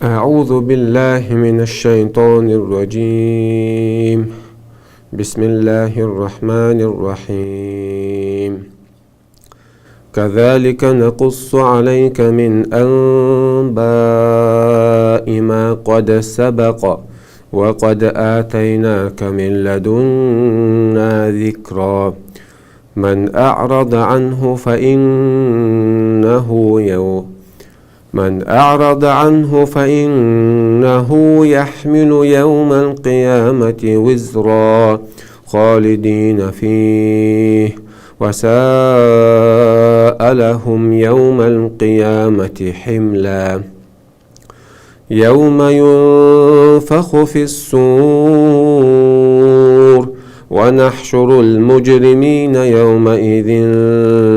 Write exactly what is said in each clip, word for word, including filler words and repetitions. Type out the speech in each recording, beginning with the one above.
أعوذ بالله من الشيطان الرجيم. بسم الله الرحمن الرحيم. كذلك نقص عليك من أنباء ما قد سبق وقد آتيناك من لدنا ذكرا. من أعرض عنه فإنه يو من أعرض عنه فإنه يحمل يوم القيامة وزرا خالدين فيه وساء لهم يوم القيامة حملا. يوم ينفخ في الصور ونحشر المجرمين يومئذ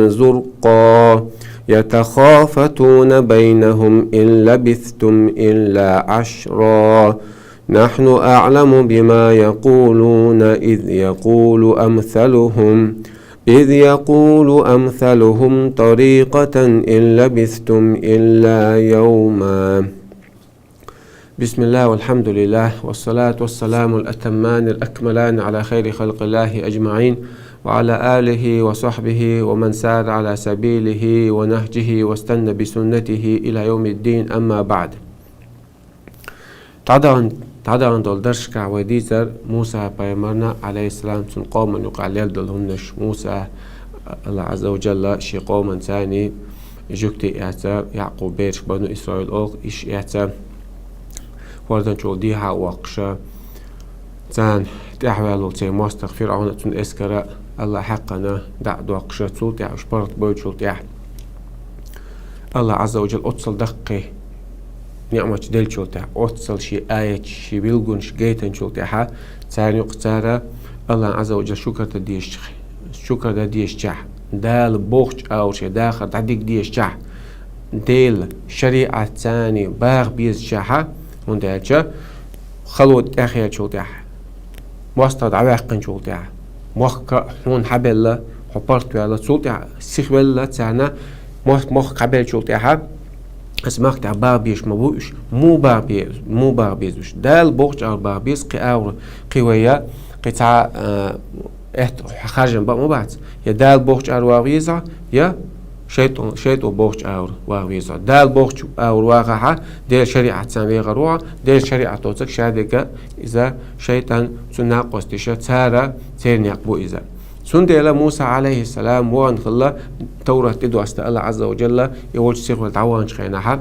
زرقا. يتخافتون بينهم إن لبثتم إلا عشرا. نحن أعلم بما يقولون إذ يقول أمثلهم إذ يقول أمثلهم طريقة إن لبثتم إلا يوما. بسم الله والحمد لله والصلاة والسلام الأتمان الأكملان على خير خلق الله أجمعين وعلى آله وصحبه ومن سار على سبيله ونهجه واستن بسنته إلى يوم الدين، أما بعد. ТӀадагӀан-, тӀадагӀан долу дарсашкахь вай дийцар Муса пайхамарна, Ӏалайхиссалам, цуьнан къоман юкъахь лелла долу хӀуманаш. Муса, Аллах Ӏазза ва Джалла шен къоманца, жуьгтий эцна, Якъуб бераш, Бану Исраил олу, иша эцна, хӀордан чу дехьа а воккхуш, царна тӀаьхьаваьлла волу церан мостагӀа ФирӀавн а, цуьнан эскар а Аллахьан хьакъана дӀа а доккхуш, цул тӀаьхьа уьш паргӀат бевллачул тӀаьхьа, Аллах Ӏазза ва Джалла оццул даккхий ниӀматаш деллачул тӀаьхьа, оццул шен аяташ, шен билгалонаш гайтинчул тӀаьхьа, царна юкъа цара Аллахьан Ӏазза ва Джалла шукар дан дезача, шукар дан дезачохь, Дала бохучу агӀор шайн дахар дӀадига дезачохь, Делан шариӀатца баха безачохь, хӀунда аьлча хало тӀаьхьахӀоьттинчул тӀаьхьа, мостагӀа дӀаваьккхинчул тӀаьхьа, мохк хьуна хьабелла, хьо паргӀатваьлла, цул тӀаьхьа сихвелла царна, мохк, мохк хьабеллачул тӀаьхьа, аса махка тӀехь баха безаш ма бу уьш, муха баха бе-, муха баха беза уьш. Дала бохучу агӀор баха беза, кхин агӀор, кхин вай я, кхин цхьа, а, эт харжам бан ма бац. Я Дала бохучу агӀор ваха веза, я шайтӀо-, шайтӀо бохучу агӀор ваха веза. Дала бохучу агӀор вахахь, Делан шариӀатца вехар ву хьо, Делан шариӀат доцург ша дерг а, иза шайтӀан, цуьнан накъосташа, цара, церан некъ бу иза. Цундела Муса, Ӏалайхиссалам, вахана хилла Таврат тӀедоссийна Аллах Ӏазза ва Джалла, и волчу сихвелла дӀаваханчу хенахь,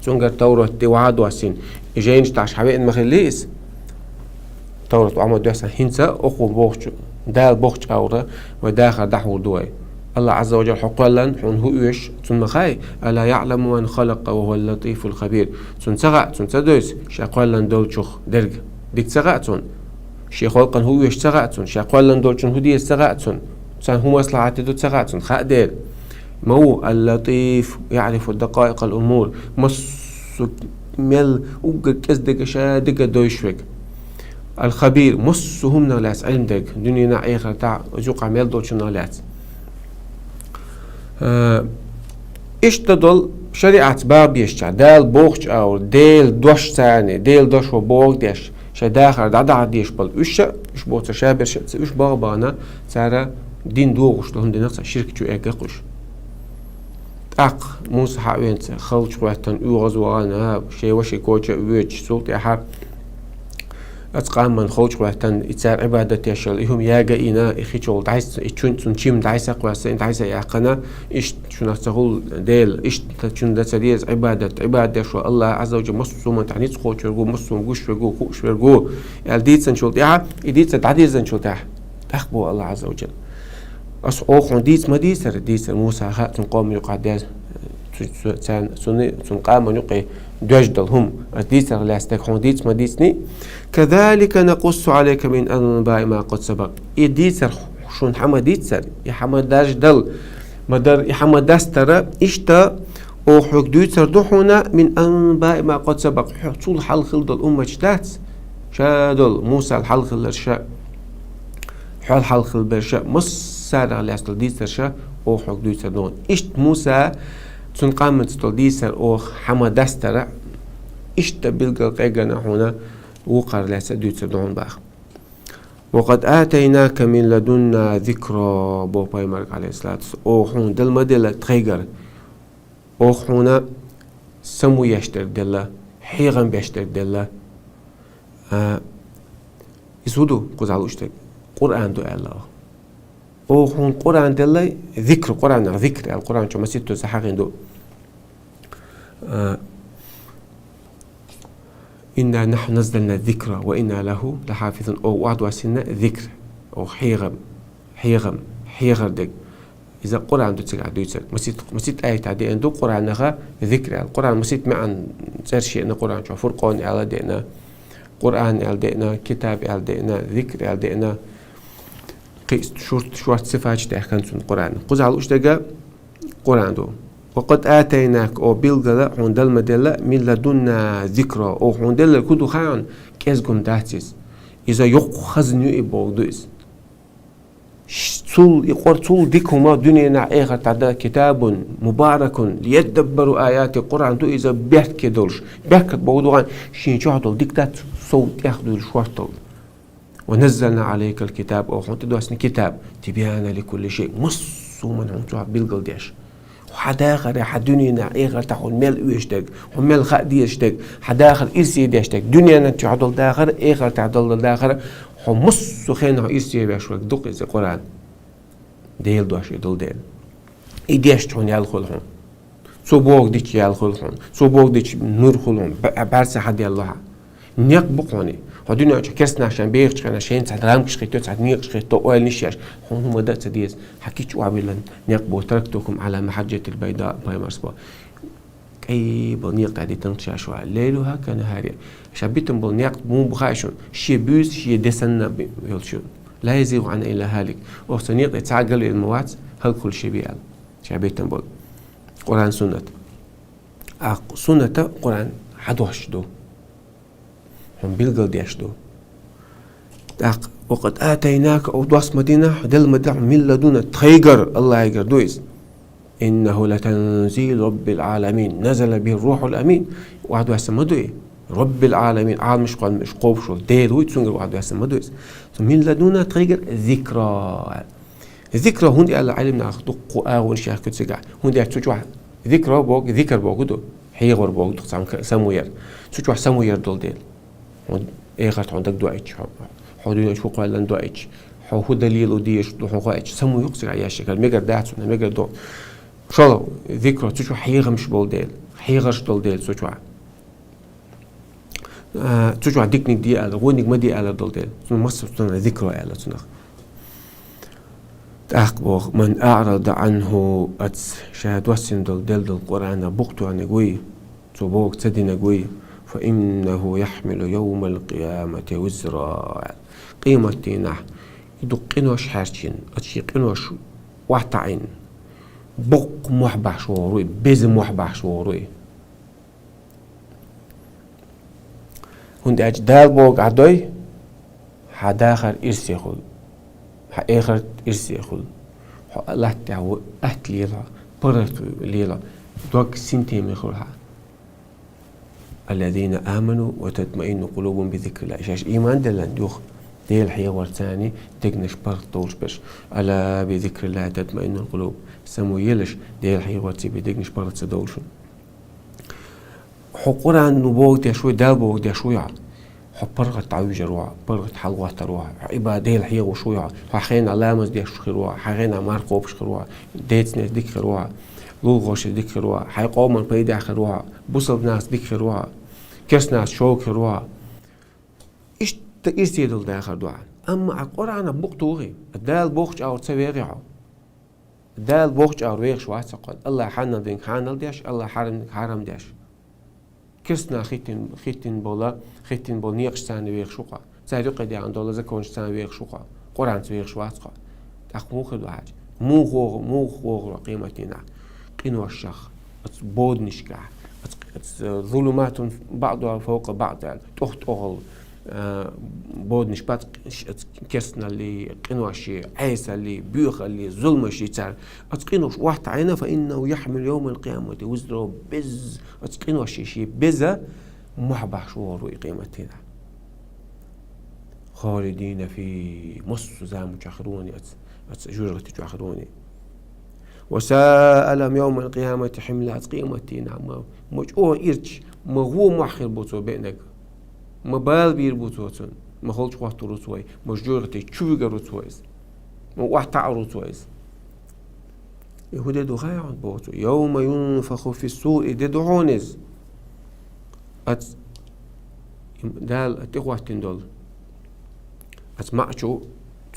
цуьнгара Таврат тӀе вахьа доссийна, и жайнаш тӀехь хьавеана ма хиллий иза. Таврат вахьа ма доссийна, хӀинца а оха бохучу, Дала бохучу агӀор вай дахар дӀахьур ду вай. Аллах Ӏазза ва Джалла хьо кхоьллина, хьуна хӀун оьшу, цунна ма хаьий? «ألا يعلم من خلق وهو اللطيف الخبير». Цунна ца хаьа, цунна ца дойза шен кхоьллина долчух дерг? Дика ца хаьа цунна? Шен халкъана хӀун оьшу ца хаьа цунна? Шен кхоьллина долчунна хӀун деза ца хаьа цунна? Царна хӀун маслахьат ду ца хаьа цунна? Хаьа дела. Ма ву, «اللطيف يعرف دقائق الأمور». Массо мел уггар кӀезиг дерг ша дика дойзуш верг. «الخبير», массо хӀуманах лаьцна Ӏилма дерг, дуьненахь, эхартахь, иза юкъахь мел долчунах лаьцна. Э, иштта долу шариӀатца баха безачохь, Дала бохучу агӀор, Делан дош царна, Делан дош ван бохург деш, шайн дахар дӀадахьа дезаш болу уьш а, уьш боцург ша берш а ца, уьш баха бахана, цара дин дохуш долу хӀума динарг цхьа ширк чу эгна-кх уьш. ТӀаккха Муса хьа а веана, халчу гӀоьттина, оьгӀаз вахана, шен ваша коча а воьдуш, цул тӀаьхьа оцу къоман халчу гӀоьттина, и цара Ӏибадат деш йолу и хӀума яга а йина, и хи чухула дӀаса, и чун, цуьнан чим дӀаса а кхоьссина, дӀаса а яьккхина, иштта шуна ца хуьлу Дела, иштта шуна дан ца деза Ӏибадат, Ӏибадат деш волу Аллах Ӏазза ва Джалла массо хӀуманна тӀехь ницкъ кхочург ву, массо хӀума гуш верг ву, хууш верг ву, аьлла дийцинчул тӀаьхьа, и дийцар дӀадирзинчул тӀаьхьа, тӀаккха боху Аллах Ӏазза ва Джалла: «Ас оха хьуна дийца ма дийцара, дийцара Муса хаьа цуьнан къоман юкъахь деза, цу-, цу-, царна, цунна, цуьнан къоман юкъе доьжна долу хӀума, ас дийцарх лаьцна дерг хьуна дийца ма дийцний? كذلك نقص عليك من أنباء ما قد سبق». И дийцар шуна хьан ма дийцара, и хьан ма даржадала, ма дар, и хьан ма дастара, иштта оха хьоьга дуьйцур ду хьуна, «من أنباء ما قد سبق», хьо цул хьалха хилла долу умматаш дац, ша долу, Мусал хьалха хилларш а, хьол хьалха хилларш а, массарах лаьцна долу дийцарш а оха хьоьга дуьйцур ду хьуна. Иштта Муса, цуьнан къоманца долу дийцар оха хьан ма дастара, Иштта билггал къеггана хьуна вукхар лаьца дуьйцур ду хьуна баха. «وقد آتيناك من لدنا ذكرا», бо пайхамарга, عليه الصلاة والسلام. О, хьуна дала ма делла тхайгара. О, хьуна саму еш дерг делла, хьехам беш дерг делла. А, из хӀу ду, кхузахь луш дерг? Къуръан ду аьлла. О, хьуна Къуръан делла, зикр, Къуръан, зикр аьлла, Къуръан чу маситтаза хьахийна ду. А, «إنا نحن نزلنا الذكر وإنا له لحافظون». О, вад васина зикр. О, хьехам, хьехам, хьехар дерг. Иза Къуръан ду цигахь дуьйцург. Масит, масит аята деана ду Къуръанаха зикр аьлла. Къуръан масит маьӀан цӀерш еана Къуръан чу. Фуркъон аьлла деана, Къуръан аьлла деана, китаб аьлла деана, зикр аьлла деана. Кхин шурт, шорт сифаташ даьхкина цунна Къуръан. Кхузахь луш дерг Къуръан ду. «وقد آتيناك», о, билггала хьуна дала ма делла, «من لدنا ذكرا». О, хьуна делларг хӀу ду хаьий хьуна? КӀезига хӀума дац иза. Иза йоккха хазна ю и бохург ду иза. Ш-, цул, и Къур-, цул дика хӀума дуьненахь, эхартахь дан, «كتاب مبارك ليدبروا آياته», Къуръан ду иза беркате долуш. Беркат бохург ду хьуна, шен чохь долу дика дац, сов тӀехдуьйлуш хӀоттал. «ونزلنا عليك الكتاب», о, хьуна тӀедоссина китаб, «تبيانا لكل شيء», массо а хӀуманна хьуна чохь билгалдеш. Хьан дахар, хьан дуьненахь, эхартахь хьуна мел оьшуш дерг, хьуна мел хаа дезаш дерг, хьан дахар ирсе деш дерг, дуьненан чохь долу дахар, эхартахь долу дахар, хьо массо а хенахь ирсе веш верг ду-кх иза Къуръан. Делан дош и долу дела. И дешча хьуна ял хуьлу хьуна. Цо бохург дича ял хуьлу хьуна. Цо бохург дича нур хуьлу хьуна. Б-, бӀаьрса хьан делла хьан. Некъ бу хьуна. Хьо дуьнен чу керстанаш шайн бехачу хенахь, шайна цхьа рамкаш хӀитто, цхьа некъаш хӀитто, ойланаш еш. Хьуна хӀума дан а ца деза. Хьан кийча охьабиллина некъ бу: «تركتكم على المحجة البيضاء», пайхамарс бо. КӀай болу некъа тӀехь дитина ша шуьга. «ليلها كنهارها». Ша битина болу некъ муха бу хаьий шуна? Шен буьйса, шен де санна би-, йолуш ю. «لا يزيغ عنها إلا هالك». Оха цу некъа тӀе цхьа а галвелла ма вац, хӀаллакьхуьлуш ша бен аьлла. Ша битина болу. Къуръан, суннат. А сунната Къуръан хьан дош ду. Хьуна билгалдеш ду. ТӀаккха: «وقد آتيناك», о, дос ма дина, дала ма дина, «من لدنا», тхайгара, Аллахьигара ду иза. «إنه لتنزيل رب العالمين نزل به الروح الأمين». Ваьхьадоссийна ма ду и. «رب العالمين», Ӏаламаш кхоьллинчу кхобуш волу Дела вуй, цуьнгара ваьхьадоссийна ма ду иза. «من لدنا», тхайгара, «ذكرا». «ذكرا» хӀунда аьлла Ӏилманах дуккха агӀонаш яьккхина цигахь? ХӀунда аьлча цу чохь «ذكرا» боху, «ذكر» боху ду. ХьехорхӀ боху ду, цхьаьна саму яр. Цу чохь саму яр долу дела. Хьуна эхарт хьуна дага доуьйтуш, хьо, хьо дуьнен чу хӀу кхоьллина доуьйтуш, хьо хӀу далийла дезаш ду хьуна хоуьйтуш, саму ю-кх цигахь еш, мегар дац хьуна, мегар ду. ШолгӀа, «ذكرا», цу чохь хьехамаш болу дела, хьехарш долу дела цу чохь. А, цу чохь диканиг де аьлла, вониг ма де аьлла долу дела. Цунах массо а цунах «ذكرا» аьлла цунах. ТӀаккха боху: «من أعرض عنه», оцу ша доссийна долу, делла долу Къуръанах букъ тоьхниг вуй, цо бохург ца динарг вуй, «فإنه يحمل يوم القيامة وزرا». Къематдийнахь и дукха къинош хьаьрчина, оцу шен къинош охьатаӀийна, боккха мохь бахьаш вогӀур вуй, беза мохь бахьаш вогӀур вуй. ХӀунда аьлча Дала бохург Ӏа дой, хьан дахар ирсе хуьлу, хьан эхарт ирсе хуьлу. Хьо латта тӀехь ву, атта лела хьо, паргӀат лела хьо, дог синтеме хуьлу хьан. «الذين آمنوا وتطمئن قلوبهم بذكر الله». Шаьш ийман делларна юха Дела хьехорца дегнаш паргӀат довлуш берш. «ألا بذكر الله تطمئن القلوب». Саму елаш, Дела хьехорца бен дегнаш паргӀат ца довлуш. Хьо Къуръан бохург деш вуй, Дала бохург деш вуй хьо? Хьо паргӀат дӀавуьжур ву хьо, паргӀат хьалагӀоттур ву хьо, хьо Ӏибадат, Дела хьехош вуй хьо, хьо хьенан ламаз деш хир ву хьо, хьо хьенан марха кхобуш хир ву хьо, децнех дика хир ву хьо, лулахошца дика хир ву хьо, хьайн къоман пайдехь хир ву хьо, бусалба нахаца дика хир ву хьо, керста нахаца шовга хир ву хьо. Иштта ирсе долу дахар ду хьан. Амма Ӏа Къуръанах букъ тухий, Дала бохучу агӀор ца вехий хьо. Дала бохучу агӀор вехаш вац хьо кхунна. Аллахь хьанал динарг хьанал деш, Аллахь хьарам динарг хьарам деш. Керстанах хӀиттина, хӀиттина болу, хӀиттина болу некъаш царна вехаш ву хьо. Цара юкъе даьхна долу законаш царна вехаш ву хьо. Къуръанца вехаш вац хьо. ТӀаккха муха хир ду хьаьжа? Муха вогӀу, муха вогӀур ву къематдийнахь? Къиношах, оцу боданашкахь, оцу, оцу, э, «ظلمات بعضها فوق بعض» аьлла, тӀох-тӀохал, э, боданаш бац, оцу керстаналлий, къиноший, Ӏесаллий, боьхаллий, зуламаший цара. Оцу къинош охьатаӀийна, «فإنه يحمل يوم القيامة وزرا», беза, оцу къиноший шен беза, Мохь бахьаш вогӀур ву и къематдийнахь. خالدين فيه, массо а заманчохь хир ву-кх оцу, оцу жожагӀати чохь хир ву-кх. وساء لهم يوم القيامة حملا, оцу къематдийнахь ма, ма чӀогӀа ирча, ма гӀо мохь хир бу цо беанарг, ма бала бийр бу цо цунна, ма халчу хӀоттор ву цо вай, ма жожагӀати чу вигар ву цо иза, ма охьатаӀар ву цо иза. И хӀун де ду хаий хьуна боху цо? يوم ينفخ في الصور, и де ду хьуна иза. Оцу, и Дала тӀехӀоттийна долу, оцу маӀа чу,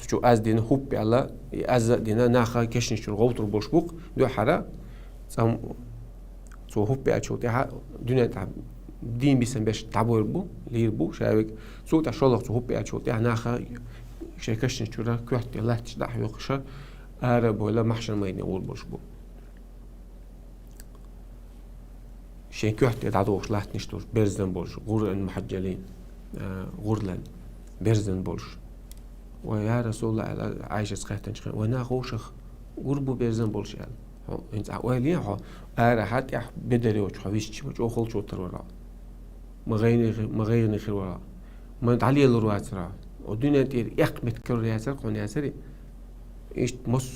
цу чу аз дина хӀуппа аьлла, и аз а дина наха кешнаш чуьра гӀовттор болуш бу-кх дуьххьара, цӀа-, цо хӀуппа аьллачул тӀаьхьа дуьнен тӀехь дийна бисина берш дӀабойр бу, лийр бу ша вега. Цул тӀаьхьа шолгӀа цо хӀуппа аьллачул тӀаьхьа наха шайн кешнаш чуьра коьрта тӀе латташ дӀа а хьоькхуш, ара а бовла, махьшар майдане гӀур болуш бу. Шайн коьрта тӀе дӀадохуш латтанаш долуш, берзан болуш, гӀурран мухьаджалин, а, гӀурлан, берзан болуш. Вай, я Расулаллах, аьлла Ӏайшас хаьттинчу хенахь, вай нах вовшах гур бу берзан болуш аьлла. Хьо, хӀинца ахь ойла е хьо, арахьа тӀехь бедар йоцуш хьо висча, ма чӀогӀа халчу хӀоттор вара хьо. Ма гӀайгӀане, ма гӀайгӀане хир вара хьо. Ма дӀалелар вацара хьо. О дуьнен тӀера эккха меттиг карор яцара, кхунна яцара. Иштта массо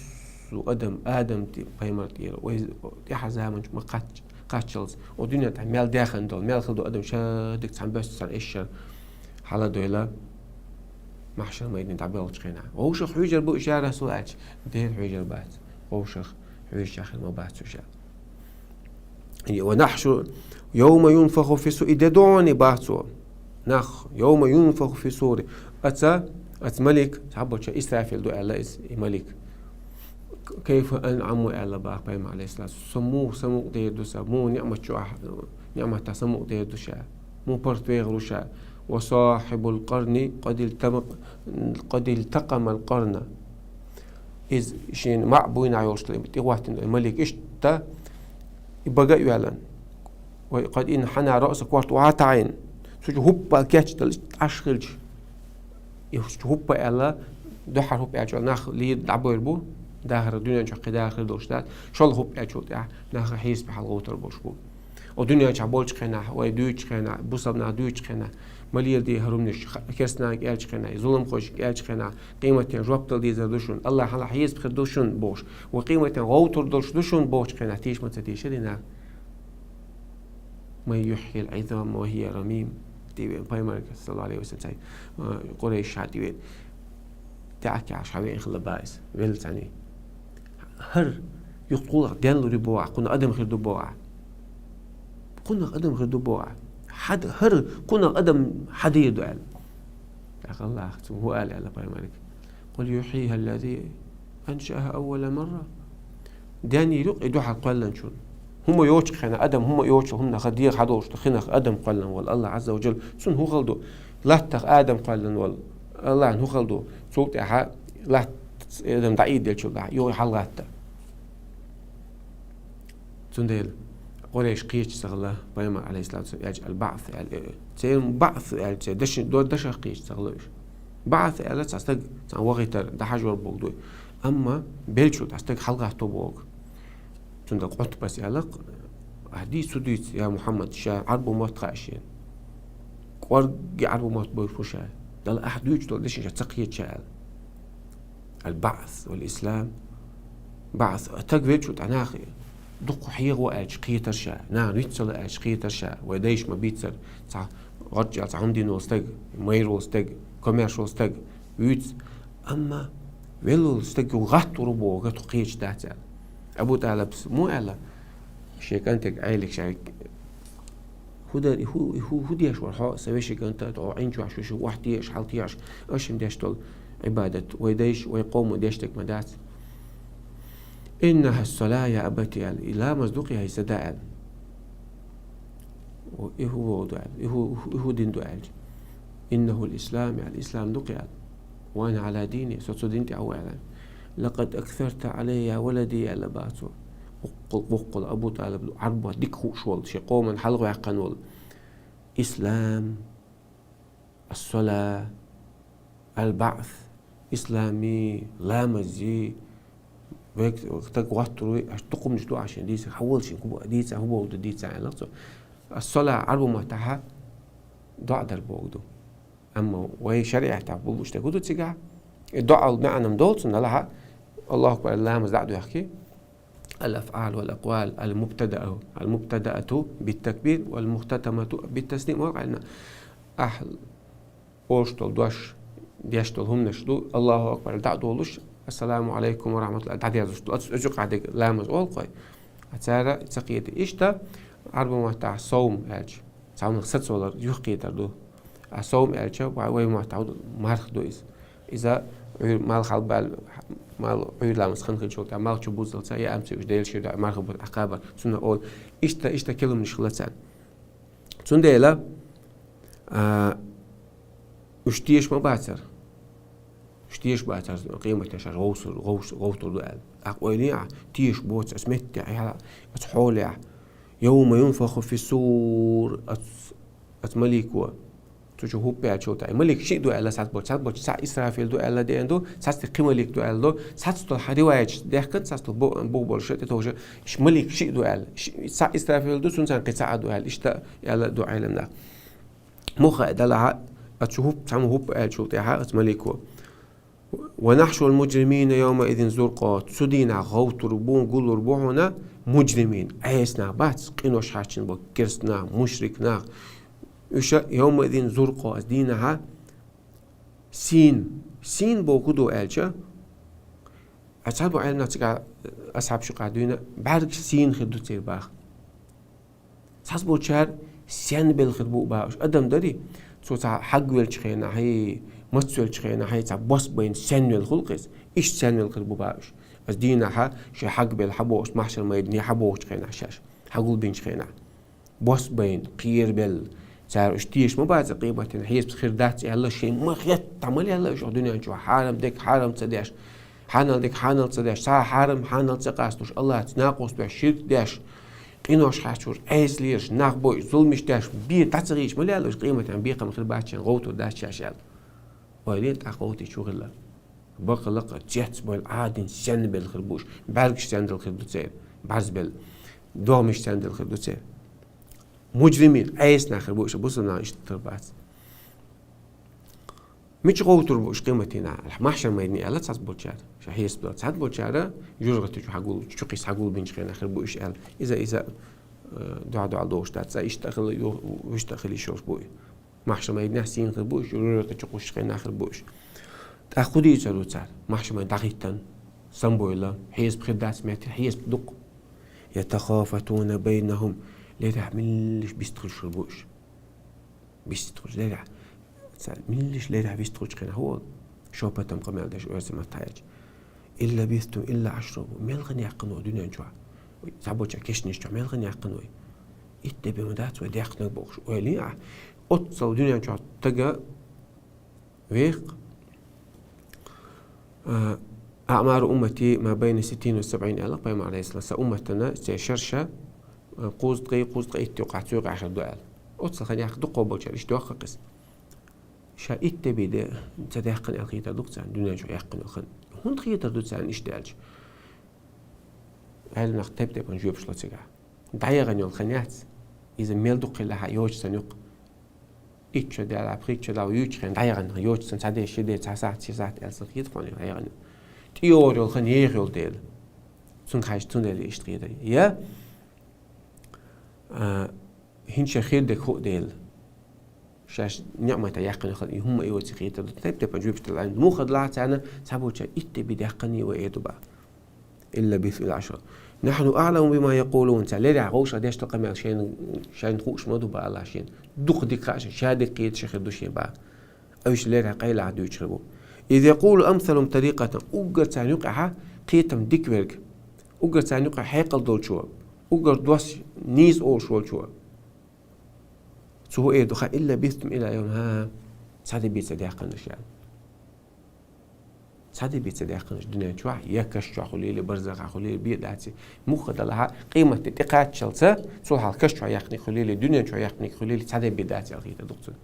а адам, Адам тӀе-, пайхамар тӀера, вай тӀаьхьа заманчу ма кхач-, кхаччалц. О дуьнен тӀехь мел даьхна долу, мел хила долу адам шадерг цхьана боьсса цхьана эшшара хьала а дойла, махьшар майдане дӀабоьлхучу хенахь. Вовшах хьуьйжар бу уьш, я Расул, аьлча, дера хьуьйжар бац. Вовшах хьуьйжучех хир ма бац уьш аьлла. И, ва нахьшу, йовма юнфаху фи су-, и де догӀу бах цо. Нах, йовма юнфаху фи сури. Аца, аца малик, цхьаболча Исрафил ду аьлла иза, и малик. К-, кайфа анъаму аьлла бах пайхамар, алейхиссалату. Со муха самукъа дер ду сан, муха ниъмат чу ахь, ниъматах самукъа дер ду ша, муха паргӀат вехар ву ша. Ва сахьибул къарни къад илтамак-, къад илтакъамал къарна. Иза шена маӀа буйнахь йолуш тӀехӀоттина малик иштта, и бага а йоьллина. Вай къад инхьана раъсу, корта охьа а таӀийна. Цу чу хӀуппа кечдала иштта Ӏаш хилча. И цу чу хӀуппа аьлла, дуьххьара хӀуппа аьллачул нах лийр дӀабойр бу, дахар дуьнен чохь кхин дахар долуш дац, шолгӀа хӀуппа аьллачул тӀаьхьа нах хьийсапе хьалгӀовттар болуш бу. О дуьнен чохь болчу хенахь, вай дуьйцучу хенахь, бусалба нах дуьйцучу хенахь, ма леладе хӀара хӀуманаш, ха-, керстанашка аьллачу хенахь, зуламхошка аьллачу хенахь, къематдийнахь жоп дала дезар ду шуна, Аллахьан хьалха хьесап хир ду шуна бохуш, ва къематдийнахь гӀовттур долуш ду шуна бохучу хенахь, тийша ма ца тийшира и нах. Ман юхьйил Ӏизама ва хӀия рамим. ТӀевеана пайхамарга, саллаллаху Ӏалайхи ва саллам, цхьа, а, къурайшаша тӀевеана. ТӀаьхьа кхехьаш хьан веана хилла бах иза, велла цхьаьний. ХӀара юха кхунах денлур ю боху ахь, кхунах адам хир ду боху ахь. Кхунах адам хир ду боху ахь. Хьад-, хӀара кхунах адам хьан дийр ду аьлла. ТӀаккха Аллахьа цунга хӀун ала аьлла пайхамарга? Къул юхьйихӀа ллази аншаахӀа аввала марра. Денйийр ю-кх и дуьхьал кхоьллинчунна. ХӀума йоцучу хенахь адам, хӀума йоцучу хӀуманах дегӀ хьадолуш ду хинарх адам кхоьллина волу Аллахь Ӏазза ва жалла. Цунна хӀун хала ду? Латтах адам кхоьллина волу Аллахьна хӀун хала ду? Цул тӀаьхьа латта адам дӀаийделлачул тӀаьхьа, юха хьалагӀатта. Цундела къурайш кхеташ ца хилла, пайхамар, алейхиссалату вассалам, аьлча аль-баъс аьлла, э, церан баъс аьлла, церан даши-, до-, дашах кхеташ ца хилла уьш. Баъс аьлла цхьа стаг, цхьа вахийтар, дӀахьажор боху ду. Амма беллачул тӀаьхьа стаг хьалагӀатто боху. Цундела Ӏутбас аьлла, ахь дийца, цу дийца, я Мухьаммад, ша Ӏарбо мотт хаьа шена. КӀоргге Ӏарбо мотт бовлуш ву ша. Дала ахь дуьйцуш долу дешнаш ша ца кхета ша аьлла. Аль-баъс валь-ислам. Баъс, стаг веллачул тӀаьхьа нах дукха хьехаво аьлча кхетар ша, нахана вицвала аьлча кхетар ша, вай дайша ма-бийццара, цхьа гӀорчӀел цхьа хӀума дина волу стаг, майра волу стаг, комаьрша волу стаг вуьйцу. Амма велла волу стаг юха гӀаттор ву боху, тхо кхеташ дац аьлла. Абу ТӀалабс муха аьлла? Шен кӀантега Ӏелига ша: «ХӀун дара и, хӀу-, и хӀу-, хӀун деш вара хьо, сан вешин кӀант, тхо Ӏин чохь шу, шу охьатеӀаш, хьалатеӀаш, аша хӀума деш долу Ӏибадат, вай дайша, вай къомо деш дерг ма дац?» «ИннахӀа ссала, я абати», аьлла, «и ламаз ду-кх, хӀай сан да», аьлла. «И хӀун вогӀу ду?» аьлла, «и хӀун, и хӀун дин ду?» аьлча, «ИннахӀул ислам», аьлла, «ислам ду-кх», аьлла. «Ва ана Ӏала дини, со цу дин тӀехь ву», аьлла. «Лакъад аксарта Ӏалаййа я валади», аьлла бах цо. Вуккхул-, вуккхул Абу ТӀалиб Ӏарбо дика хууш волу, шен къоман хьалхаваьккхина волу. Ислам, ас-сала, аль-баъс, ислами, ламази, век-, стаг гӀоттур ву, аш дукхумнаш ду аш шен дийца, хьан волчун хӀу бо-, дийца, хӀу бовду дийца, аьлла цо. Ас-сала Ӏарбу маттахьа доӀа дар бохург ду. Амма вай шариӀатехь болуш дерг хӀун ду цигахь? И доӀал маьӀна-м долу цунна, Аллахь, Аллаху акбар, ламаз дӀа а доьхкий. الأفعال والأقوال المبتدأة، المبتدأة بالتكبير والمختتمة بالتسليم. Вай къайна ахь олуш долу дош, деш долу хӀуманаш ду, Аллаху акбар дӀа а долуш, ассаламу алейкум ва рахматуллахӀ дӀадерзош ду. Оцу, оцу юкъахь дерг ламаз олу-кх вай. А цара ца кхета. Иштта Ӏарбойн маттахь совм аьлча, цхьаннах саца валар юхкхетар ду. А совм аьлча, вай, вай маттахь марха ду иза. Иза Ӏуьйр-, мал хьалабаьлла, мал Ӏуьйра ламаз хан хилча, тӀе мал чу буззалца, я амца уьш Делан шира дуьхьа марха бу, Ӏакхабар, цунна олу. Иштта, иштта килимнаш хилла царна. Цундела, а, уьш теша ма бацара. Уьш теша бацара, къематдийнахь шаьш гӀовсур-, гӀовс-, гӀовттур ду аьлла. ТӀаккха ойла йо ахь, теша боцу оцу метте, аьлла, оцу хьолехь. يوم ينفخ في الصور, оцу, оцу малико. Цу чу хӀуппа аьллачул тӀаьхьа. Малик шиъ ду аьлла, цхьацца болчу, цхьа Исрафил ду аьлла деана ду, цхьацца кхин малик ду аьлла ду, цхьацца долу хьан риваяташ даьхкина, цхьацца долу бу-, бух болуш тӀетовжа, ш-, малик шиъ ду аьлла. Ш-, цхьа Исрафил ду, цуьнан кхин цхьа а ду аьлла, иштта аьлла ду Ӏеламнаха. Муха а далахьа, оцу хӀуппа, цхьамма хӀуппа аьллачул тӀаьхьа оцу малико. ونحشر المجرمين يومئذ زرقا. Цу дийнахь гӀовттур бу, гуллур бу хьуна мужримин, Ӏеса нах бац, къинош хьаьрчина болу керста нах, мушрик нах. Уьш а يومئذ زرقا, оцу дийнахьа сийна, сийна бохург хӀун ду аьлча, а цхьаболу Ӏеламнаха цигахь асхьабаш юкъахь дуьйна, бӀаьргаш сийна хир ду церан боху. Цхьаболчара сенна белла хир бу боху уьш. Адам дарий, цо цхьа хьагвеллачу хенахь, мацвеллачу хенахь, цхьа бос байна сенна велла хуьлу-кх иза. Иштта сенна велла хир бу боху уьш. Оцу дийнахьа шайн хьагбелла хьабохуш, махьшар майдане хьабохучу хенахь шаьш, хьагулбинчу хенахь. Бос байна, кхерабелла. Цара уьш теша ма бацара къематдийнахь, хьесапца хир дац аьлла, шайн ма хетта ма лелла уьш дуьнен чохь хьарам дерг хьарам ца деш, хьанал дерг хьанал ца деш, цхьа а хьарам хьанал ца къасталуш, Аллахьца накъост беш, ширк деш, къинош хьаьрчораш, Ӏеса лелаш, нах бойуш, зуламаш деш, бен дӀа ца гӀийча ма лелла уьш къематдийнахь, бекхам хир бац шайна, гӀовттур дац шаьш аьлла. Ойла йо, тӀаккха гӀовттийча хӀун хилла. Бакъ-лакъара цецбевлла, Ӏадийна сенна белла хир бу уьш, бӀаьргаш сенна делла хир ду церан, бӀарзбелла, догӀмаш сенна делла хир ду церан. Мужримин, Ӏеса нах хир бу уьш, бусалба нах иштта хир бац. Мича гӀовттур бу уьш къематдийнахь? Махьшар майдане аьлла цхьаболчара, шайн хьесап дан. Цхьаболчара жожагӀате чу хьагул-, чу кхийса хьагулбинчу хенахь хир бу уьш аьлла. Иза, иза, э, дуьхьал-дуьхьал догӀуш дац. Цкъа иштта хила йо-, вуьшта хила йиш йолуш бу и. Махьшар майданехь сийна хир бу уьш, жожагӀате чу кхуссучу хенахь хир бу уьш. ТӀаккха хӀун дийцар ду цара? Махьшар майдан дӀахӀиттина, самабевлла, хьесап хир дац моьттура, хьесап дукха. يتخافتون بينهم. Леррехь меллаша бистхуьлуш хир бу уьш. Бистхуьлуш леррехь. Цара меллаша леррехь бистхуьлучу хенахь хӀун олу? Шепотом къамел деш оьрсийн маттахь аьлча. إن لبثتم إلا عشرا. Мел хан яьккхина вай дуьнен чохь? Цхьаболчара кешнаш чохь мел хан яьккхина вай? Итт де бен ма дац вай даьккхинарг бохуш. Ойла йо ахь. Оццул дуьнен чохь стага вехаш. А, أعمار أمتي ما بين ستين وسبعين аьлла пайхамара, Ӏалайхиссалам, сан умматана церан шераш, а, кхузткъеи, кхузткъе итт юкъахь, цу юкъахь хир ду аьлла. Оццул хан яьккхина дукхах болчара иштта йоккху-кх иза. Ша итт де бен ца даьккхина аьлла хетар ду-кх царна, дуьнен чохь яьккхина йолу хан. ХӀунда хетар ду царна иштта аьлча? Ӏеламнаха тайп-тайпана жоьпаш ло цигахь. ДӀаяхана йолу хан яц. Иза мел дукха хилла хьан йоцуш санна юкъа. Итт шо даьлла, пхийтта шо даьлла, юьйцучу хенахь дӀаяхана хан йоцуш санна, цхьа де, ши де, цхьа сахьт, ши сахьт аьлла санна хета хьуна дӀаяхана. ТӀейогӀур йолу хан еха йолу дела. Цунга хьаьжча, цундела иштта хетар. Я, а, хӀинца шайн хир дерг хуу дела. Шаьш ниӀматах яьккхина хан, и хӀумма а йоций хетар ду. Тайп-тайпана жоьпаш делла. Муха делахь царна, цхьаболчара итт де бен даьккхина вай эр ду боху. إن لبثتم إلا عشرا. نحن أعلم بما يقولون. Цара леррехь вовшах деш долу къамел шайна, шайна хууш ма ду боху Аллахьа шена. Дукха дика хаьа шайна, ша дика кхета шайн хир ду шена боху. Уьш леррехь къайлаха дуьйцуш хир бу. إذ يقول أمثلهم طريقة. Уггар царна юкъахь кхетам дика верг. Уггар царна юкъахь хьекъал долчо. Уггар дош нийса олуш волчо. Цо хӀун эр ду хаьа: إن لبثتم إلا يوما. ХӀа, цхьа де бен ца даьккхина шу аьлла. Цхьа де бен ца даьккхина шу дуьнен чохь, я каш чохь хуьлийла, барзахахь хуьлийла, бен дац и. Муха делахь а, къематде тӀекхаччалца, цул хьалха каш чохь яьккхинарг хуьлийла, дуьнен чохь яьккхинарг хуьлийла, цхьа де бен дац аьлла хетар ду-кх цунна.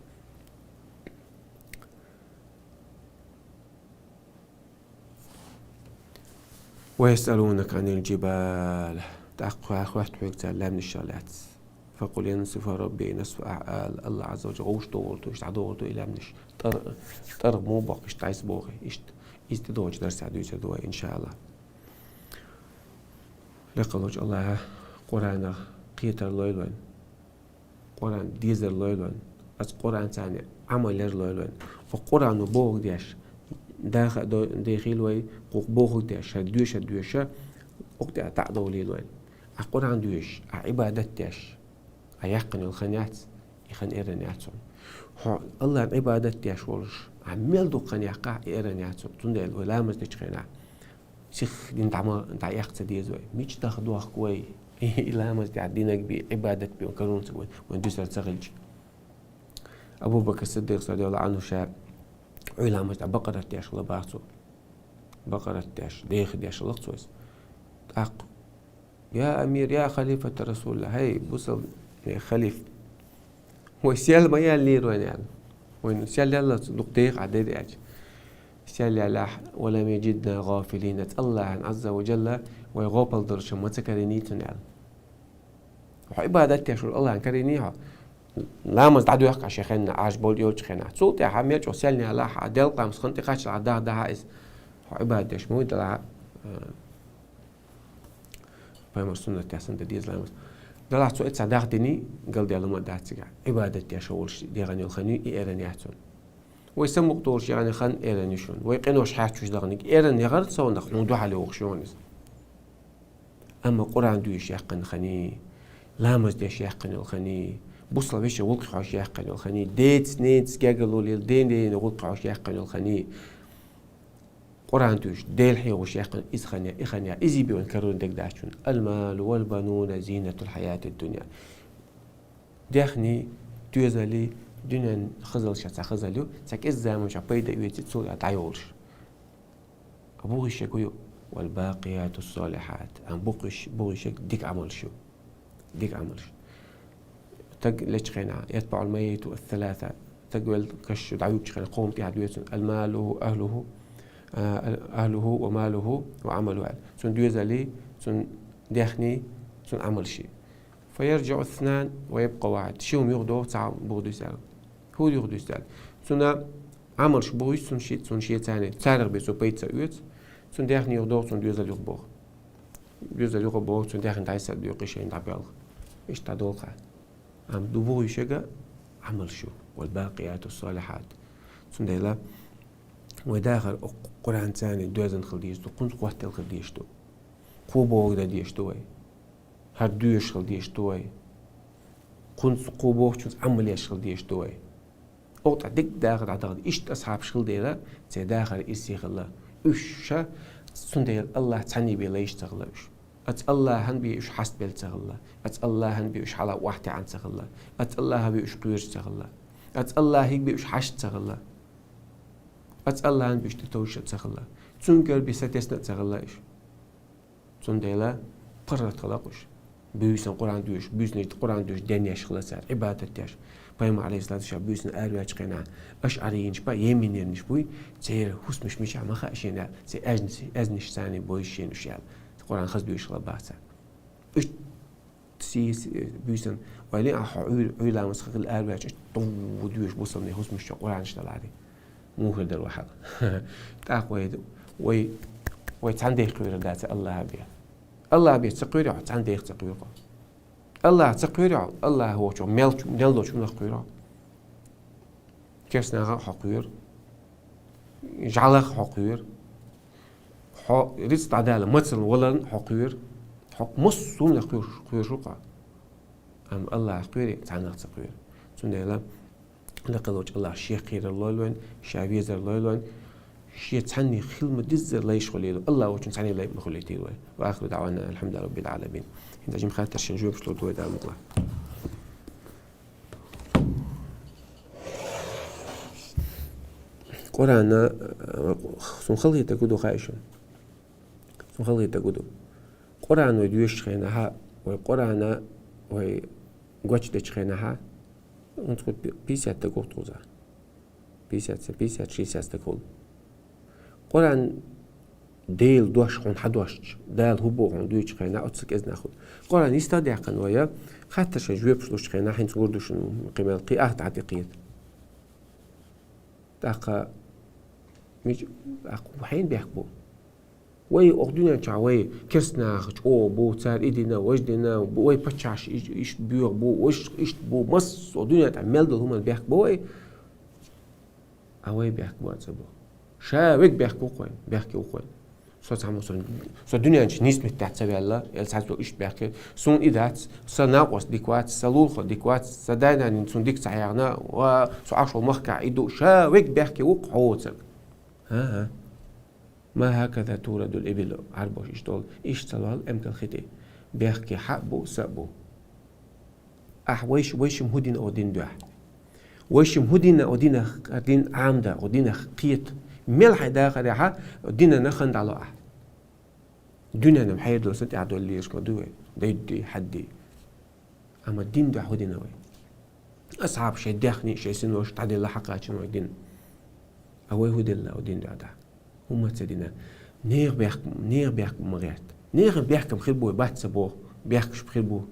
ويسألونك عن الجبال. ТӀаккха хоьтту хьоьга цара лаьмнашах лаьцна. فقل ينسفها ربي نسفا, аьлла, Аллахь Ӏазза ва Жалла гӀовш догӀур ду, иштта догӀур ду и лаьмнаш. ТӀар-, тӀаргӀа муха боккху, иштта дӀайса боху, иштта. Иза тӀедогӀучу дарсехь дуьйцур ду вай, иншааллахь. Лекха волчу Аллахьа Къуръанах кхетар лойла вайн. Къуръан дезар лойла вайн. Аса Къуръанца Ӏамал яр лойла вайн. Оцу Къуръано бохург деш, даха а до-, дехийла вай, кху бохург деш, хӀара доьшуш а доьшуш, оцу тӀехь дӀа а довлийла вайн. Ахь Къуръан доьшуш, ахь Ӏибадат деш, ахь яьккхина йолу хан яц, и хан эрна яц хьуна. Хьо Аллахьна Ӏибадат деш волуш, ахь мел дукха хан яккхахь, и эрна яц хьуна. Цундела вай ламаз дечу хенахь сиха дина дӀа ма, дӀаэха ца деза вай. Мича даха дохку вай? И ламаз тӀехь динарг бен, Ӏибадат бен карор ца бен, вайн дуьсур ца хилча. Абу Бакр Сиддикъас, радияллаху Ӏанху, ша Ӏуьйра ламаз тӀехь бакъарат деш хилла бах цо. Бакъарат деш, деха деш хилла цо иза. ТӀаккха: «Я амир, я халифата Расулуллах, хӀей, бусалба халиф, вай сел ма яьллера вайна», — аьлла. «Вайна сел яьллалц дукха деха Ӏа дерри», — аьлча. Сел яьллехь: «ولم يجدنا غافلين», — аьлла, Аллахьна Ӏазза ва Жалла вай гӀопал долуш ма ца карийний цунна аьлла. Хьо Ӏибадат деш волу Аллахьна карийний хьо? Ламаз дӀадоьхку ахь шен хенна, Ӏаш болу йолчу хенахь. Цул тӀаьхьа мел чӀогӀа сел ялахь а, делкъа ламаз хан тӀекхаччалахь даха, даха иза. Хьо Ӏибадат деш ма вуй, делахь а, э, пайхамар суннат тесна дан деза ламаз. Делахь цо эццахь дахдиний, галдаьлла ма дац цигахь. Ӏибадат деш волуш дегӀан йолу хан ю, и эрна яц хьуна. Вай самукъа долуш яьхна хан эрна ю шуна. Вай къинош хьаьрчуш даханиг эрна яхара совнах, хьуна дуьхьал йогӀуш ю хьуна иза. Амма Къуръан доьшуш яьккхина ханий, ламаз деш яьккхина йолу ханий, бусалба вешин гӀуллакх хьош яьккхина йолу ханий, деца, неца гергарло лела, ден, ден гӀуллакх хьош яьккхина йолу ханий, Къуръан доьшуш, Дела хьехош яьккхина иза хан я, и хан я, изий бен карор дерг дац хьуна. «المال والبنون زينة الحياة الدنيا». Даьхний, доьзалий, дуьненан хазаллаш цхьа хазалла ю, цхьа кӀеззиг заманчохь пайда оьций, цул тӀаьхьа дӀайолуш. А бухуьйсург ю: «والباقيات الصالحات». Амма бухуьйс-, бухуьйсург дика Ӏамалш ю. Дика Ӏамалш. Стаг лечу хенахь, «يتبع الميت ثلاثة». Стаг велла каш чу дӀавуьгучу хенахь, кхо хӀума тӀехь доьду цунна: «المال أهله», а, «أهله وماله وعمله», аьлла. Цуьнан доьзалий, цуьнан даьхний, цуьнан Ӏамалший. «فيرجع اثنان ويبقى واحد». Ши хӀума юхадогӀу, цхьа хӀума бухадуьйсу аьлла. ХӀун юхадуьйсу аьлла? Цуьнан Ӏамалш бухуьйсу цуьнан ши, цуьнан шен царах бен цо пайда ца оьцу, цуьнан даьхний юхадогӀу, цуьнан доьзал юхабоху. Доьзал юхабоху, цуьнан даьхни дӀасадоькъу, шайна дӀабоьлху. Иштта дӀадолу хьан. Амма ду бухуьйсург Ӏамалш ю, «والباقيات الصالحات». Цундела вай дахар оцу Къуръанца доьзна хила дезаш ду, кхунца хоттаделла хила дезаш ду. Кхо бохург дан дезаш ду вай. ХӀара доьшуш хила дезаш ду вай. Кхунца, кхо бохучунца Ӏамал еш хила дезаш ду вай. Оцу тӀе дерриг дахар дӀадахана, иштта асхьабаш хилла дела, церан дахар ирсе хилла. Уьш ша, цундела Аллахь цхьанний бен лайш ца хилла уьш. Аса Аллахьан бен уьш хьастабелла ца хилла. Аса Аллахьан бен уьш хьала охьатаьӀна ца хилла. Аса Аллахьан бен уьш кхоьруш ца хилла. Аса Аллахьиг бен уьш хьаьжна ца хилла. Аса Аллахьан бен уьш тӀетовжуш а ца хилла. Цуьнгара бен сатесна а ца хилла уьш. Цундела паргӀат хилла-кх уьш. Буьйсан Къуръан доьшуш, буьйсанаш Къуръан доьшуш денъеш хилла цара, Ӏибадат деш. Пайхамар, Ӏалайхиссалату вассалам, буьйсанна араваьллачу хенахь, ашӀарийнаш бен, йеменернаш буй, церан хӀусамаш мичахь ма хаьа шена аьлла, церан аьзнаш, аьзнаш царна бойуш шена уьш аьлла. Къуръан хаза доьшуш хилла бах цара. Уьш сийс-, буьйсанна, вай лиъна хьо Ӏуьй-, Ӏуьйра ламаза хилла араваьлча, иштта тӀу доьшуш бусалба хӀусамаш чу Къуръанаш даларе. Муха хир дара вай хьал? ТӀаккха вай, вай, вай цхьана дех кхоьрур дац Аллахьа бен. Аллахьа бен ца кхоьрий хьо, цхьана дех ца кхоьру хьо. Аллахьа ца кхоьрий хьо, Аллахьа воцчунах мел, мел долчунах кхоьру хьо. Керстанах а хьо кхоьру, жӀарах а хьо кхоьру, хьо рицкъ дӀадала мацалла валарна а хьо кхоьру, хьо массо а хӀуманах кхоьруш, кхоьруш ву-кх хьо. Амма Аллахьах кхоьрий, цхьаннах ца кхоьру. Цундела Лекха волчу Аллахьа Шех кхерар лойла вайн, Ша везар лойла вайн, Шен цхьанний хила ма-диззара лайш хуьлийла, Аллахь волчун цхьанний лай ма хуьлийтийла вайн. وآخر دعوانا أن الحمد لله رب العالمين. ХӀинца жима хаттаршна жоьпаш лур ду вай, Дала мукъалахь. Къуръана, э, суна халахетарг хӀун ду хаьий шуна? Суна халахетарг хӀун ду? Къуръан вай доьшучу хенахь, вай Къуръана, вай гочдечу хенахь, хӀинца кху пи-, пятьдесят стаг ву-кх тхузахь. Пятьдесят, пятьдесят, шестьдесят стаг хуьлу. Къуръан Делан дош хьуна хьадошташ, Дала хӀу боху хьуна дуьйцучу хенахь, оццул кӀезиг нах хӀу. Къуръан йиста а даьккхина вай, хаттаршна жоьпаш лучу хенахь, хӀинца гур ду шуна кхин мел кхин ах дӀа тӀе кхета. ТӀаккха мича, тӀаккха хьенан бехк бу? Вай, оха дуьнен чохь вай керстанаха чӀогӀа бу, цара и дина, важа дина, вай паччахьаш иш-, иштта боьха бу, важа иштта бу, массо а дуьнен тӀехь мел долу хӀуманна бехк бу вай. А вай бехк бу а ца бу. Ша вега бехк ву кхойн, бехке ву кхойн. Со цхьаммо со, со дуьнен чу нийса меттехь ца ваьлла, я цхьацца иштта бехке. Суна и дац, сан накъост дика вац, сан лулахо дика вац, сан дай-наний суна дика ца хьехна, ва со Ӏаш волу махкахь и ду, ша вега бехке ву кху хьо воцург. ХӀан-хӀа. Ма хӀаказа турадул ибил, Ӏарбоша иштта олу, иштта ца лол эмкал хи тӀе. Бехке хьа а бу, са а бу. Ахь вайш-, вайшимма хӀу дина оха дин дуьхьа? Вайшимма хӀу дина оха динах, дин Ӏамда, оха динах кхета? Мел хьайн дахарехьа динана хан дӀало ахь? Дуьненам хьерадо сан тӀехь доллийраш ма ду вай, дайдди, хьадди. Амма дин дуьхьа хӀу дина вай? Асхьабаш шайн дехний, шайн синош дӀаделла хьакхачийна вай дин. А вай хӀу делла оха дин дуьхьа дахь? ХӀумма ца дина. Нехан бехк-, нехан бехк ма гӀерта. Нехан бехкам хир бу вай бац ца боху, бехкаш хир бу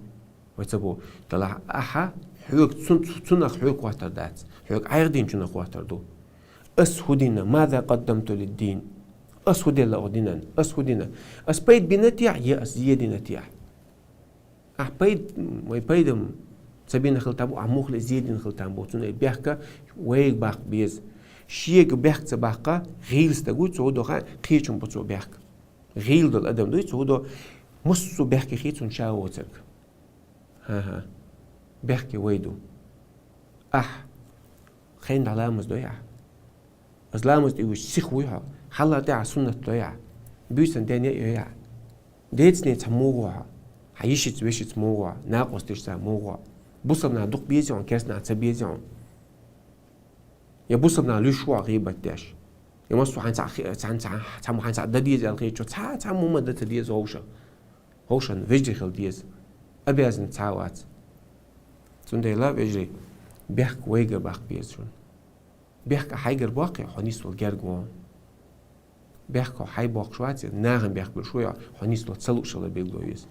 вай ца боху. Делахь ахьа хьоьга цун-, цунах хьоьга хӀоттар дац. Хьоьга ӀайгӀа динчунах хӀоттар ду. Ас хӀу дина, маза къаддамту лиддин? Ас хӀу делла оха динан? Ас хӀу дина? Ас пайда бина техьа, я ас зе дина техьа? Ахь пайд-, вай пайдам ца бина хила там бу, ахь муха ле зе дина хила там бу. Цундела бехка вайга баккха беза. Шега бехк ца баккха, гӀийла стаг вуй, цо хӀу до хаьа, кхечун бу цо бехк. ГӀийла долу адам дуй, цо хӀу до, массо а бехке хи цунна ша воцург. ХӀан-хӀа. Бехке вай ду. Ахь хенахь ламаз дой ахь? Аса ламаз тӀе вуьйцу сиха вуй хьо? Хьалха тӀехьа суннат дой ахь? Буьйсан ден яй йой ахь? Децане цхьа мугӀо хьо? Хьан йишица, вешица мугӀо хьо? Накъосташца мугӀо хьо? Бусалба нах дукха беза хьуна, керста нах ца беза хьуна? Я бусалба нах луьйш ву хьо гӀийбат деш? Я массо а хьайн цхьа хи-, цхьан-, цхьа-, цхьаммо хьайн цхьа дан деза аьлла хеташ, цхьа-, цхьаммо ма дан ца деза вовшах. Вовшан вежарий хила деза. Обязанность цхьа а вац. Цундела, вежарий, бехк вайгара баккха беза шуна. Бехк ахь хьайгара боккхий, хьо нисвала герга вон. Бехк хьо хьай боккхуш ваций, нахана бехк берш вуй, хьо нисвала ца луушалла билгало веза.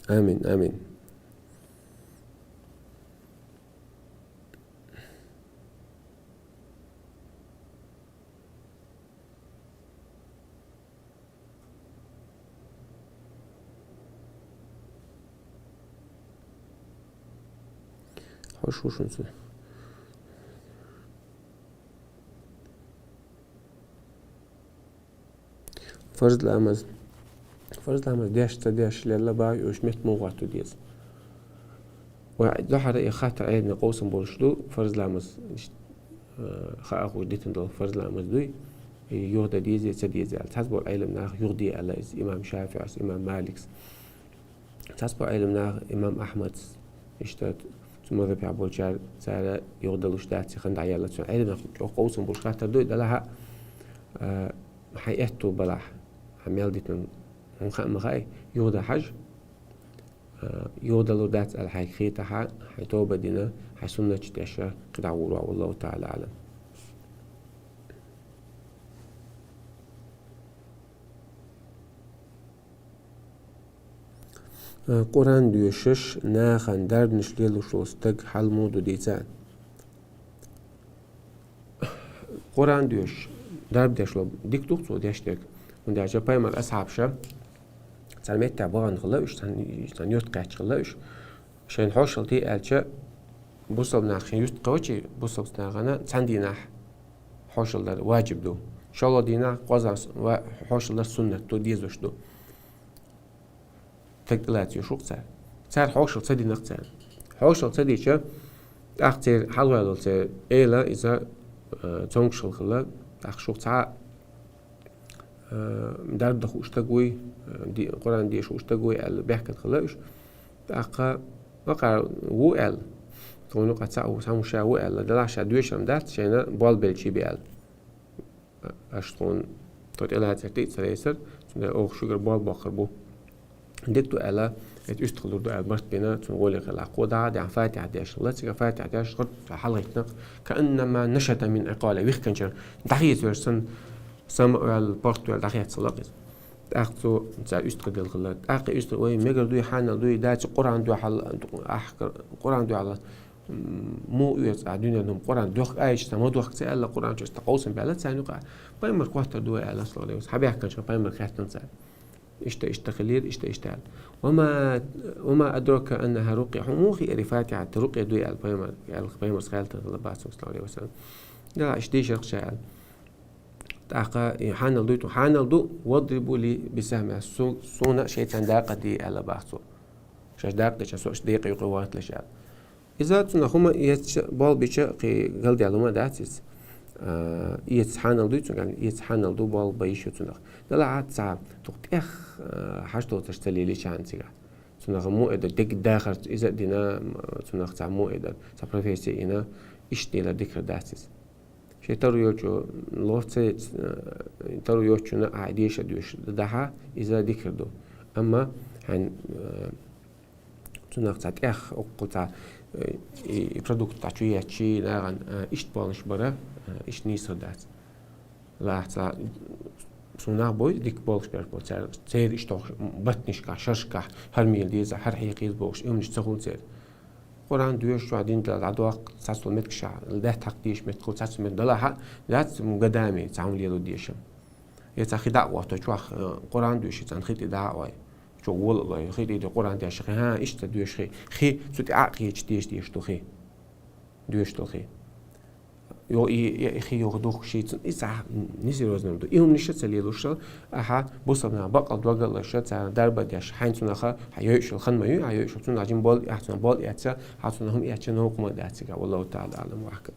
Амин, амин. Хьо шу шуна ца. Фарз ламаз. Фарз ламаз деш ца деш лелла бахьа уьш метта муха хӀотто деза. Ва дуьхьара и хаттар Ӏедаме къовсам болуш ду, фарз ламаз, э, хаа хууш дитина долу фарз ламаз дуй, и юха дан дезий, ца дезий аьлла. Цхьацца болу Ӏелам нах юха де аьлла иза, имам ШафиӀас, имам Маликс. Цхьацца болу Ӏелам нах, имам Ахьмадс, иштта цу мазхабехь болчара, цара юха далуш дац, и хан дӀаелла. Цу Ӏелам нах чӀогӀа къовсам болуш хаттар дуй, делахь а, э, хьайн аьтто балахь, хьан мел дитина хьуна хаа ма хаьий, юха дан хьажа, а, юха далур дац аьлла хьайга хетахь, хьайн тоба дина, хьайн суннаташ деш кхидӀа гӀур ву, валлаху таӀала аӀлам. А, Къуръан доьшуш, нахана дарбанаш лелош волу стаг хьал муха ду дийца? Къуръан доьшуш, дарба деш ло дика ду-кх цо деш дерг. ХӀунда аьлча пайхамар асхьабаша цхьана меттехь бахана хилла уьш, цхьана, цхьана юрт кхаьчна хилла уьш. Шайна хьошалла де аьлча, бусалба нах шайн юрт кхочий, бусалба нахана цхьана дийнахь хьошалла дар ваджиб ду. ШолгӀа дийнахь къозан с-, ва-, хьошалла дар суннат ду, дезаш ду. Стаг тӀелаца йоьшуш ву-кх цара. Цара хьошалла ца дина-кх цара. Хьошалла ца дича, тӀаккха церан хьалаваьлла церан эла иза, э, цомгуш хилла хилла, тӀаккха шух цхьа, э, дарба дан хууш стаг вуй, э, ди-, Къуръан деша хууш стаг вуй аьлла, баьхкина хилла уьш. ТӀаккха ма-кхара ву аьлла. Тхуна юкъахь цхьаъ ву, цхьаммо ша ву аьлла, делахь ша доьшур дац, шайна болх белчий бен аьлла. Аша тхуна тхо тӀелацар тӀе а ца лецар, цундела оха шуьгара болх боккхур бу. Дика ду аьлла, это уьстагӀа лур ду аьлла барт бина, цунна гӀоле хила. Кхо дӀа а даьнна, фатихьа деш, лацага фатихьа деш, гӀарт хьалгӀайттина, كأنما نشط من عقالة, вихканчара дӀахецавеш санна, сама а ваьлла, паргӀат а ваьлла дӀахецалу-кх из. ТӀаккха цо цхьа уьстагӀа делла хилла. ТӀаккха уьстагӀа: «Вай, мегар дуй, хьанал дуй, даци Къуръан дуьхьал, ахкар, Къуръан дуьхьал, м, муха оьцу ахь дуьненан хӀума, Къуръан дохка аьлча, сан ма дохка ца аьлла Къуръан чу, ас тӀаккха къовсам баьлла царна юкъа». Пайхамар хоттар ду вай аьлла, саллаллаху Ӏалайхи ва саллам. Хьабаьхканчара пайхамар хаьттина цара. Иштта, иштта хилира, иштта, иштта аьлла. «وما، وما أدراك أنها رقية». Хьуна муха хиира фатихьат рукъя ду аьлла пайхамар, аьлла пайхамарс хаьттар хилла бац, саллаллаху Ӏалайхи ва саллам. Да, иштта дийшар-кх ша аьлла. ТӀаккха и хьанал дуй тхона, хьанал ду, «واضربوا لي بسهمها», су-, суна шайца дакъа де аьлла бах цо. Шаьш дакъа деча, со шаьш декъа юкъе вахийталаш аьлла. Иза цунах хӀума эцча, болх бича, кхин галдаьлла хӀума дац иза. А, эца хьанал дуй цунга, эца хьанал ду, болх бан йиш ю цунах. Далла хьаца цхьа, тхо тӀех, а, хьажа тоцаш ца лелийча хьан цига. Цунах муэдар, дег дахар иза а дина, м, цунах цхьа муэдар, цхьа профессия йина, иштта дела дикар дац иза. Шен таро йолчо ло ца, э, таро йолчунна а деша доьш дахьа, иза дикар ду. Амма хьан, э, цунах цхьа тӀех, оккхул цхьа, э, и, и продукт цхьа чу еччи, нагӀан, э, иштта болнаш бара, э, иштта нийса дац. Лахь цхьа, цунах бой, дика болх беш бо, цар, цер иштта баттнишкахь, шершкахь, хӀара мел деза, хӀара хьекхийза бохуш, имнаш ца хул цер. Къуръан доьшуш чохь дин тӀера дӀадоккху, цхьаццул меттигашкахь, лаьтта хьакха дийша меттиг хул, цхьаццул меттиг далахь а, дац, м, годами цхьа хӀума лело дешам. Я цхьа хи дӀа а гӀотту чохь, э, Къуръан доьший цхьана хи тӀе дӀа а ой. Чо вола а лой, хи тӀе де Къуръан деш хи, хӀа, иштта доьшу хи. Хи цу тӀе Ӏа а кхеча деш деш ду хи. Доьшуш долу хи. Йо, и, и, и хи йоху духкуш йийцина, и цхьа несерьёзно ду. И хӀуманаш ца лелош, ахьа бусалба нах баккъал догаллаш, царна дарба деш, хьайн цунах, хьан йойуш йолу хан ма ю, хьан йойуш йолу цунах жим бол, ахь цунах бол эцча, хьан цунах хӀума эцча, новкъа ма дац цига, валлаху таӀала аълам, вахка.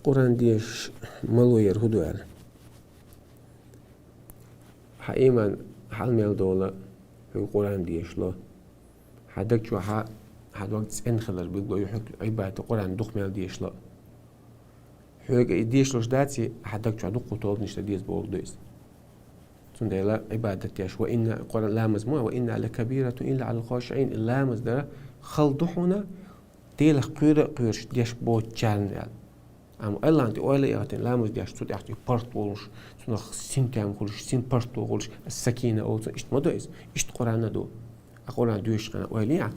Къуръан дешаш ма ло яра хӀун ду аьлла. Хьан ийман хьал мел долу, хьоьга Къуръан дешало. Хьан даг чохь хьан дог цӀена хилар билгало ю, хьоьга Ӏибадат Къуръан дукха мел дешало. Хьоьга и дешалуш даций, хьан даг чохь дуккха тобанаш дан деза бохург ду иза. Цундела Ӏибадат деш, ва инна, Къуръан ламаз ма, ва инна лакабиратун илла Ӏалал хошиӀин, и ламаз дар хала ду хьуна, Делах кхоьру а кхоьруш деш боцучарна аьлла. Амма Аллахьна тӀе ойла а яхийтина ламаз деш, цу тӀехь и паргӀат волуш, цунах синтем хуьлуш, син паргӀато хуьлуш, сакина олу цунах, иштта ма ду иза, иштта Къуръан а ду. Ахь Къуръан доьшучу хенахь ойла е ахь.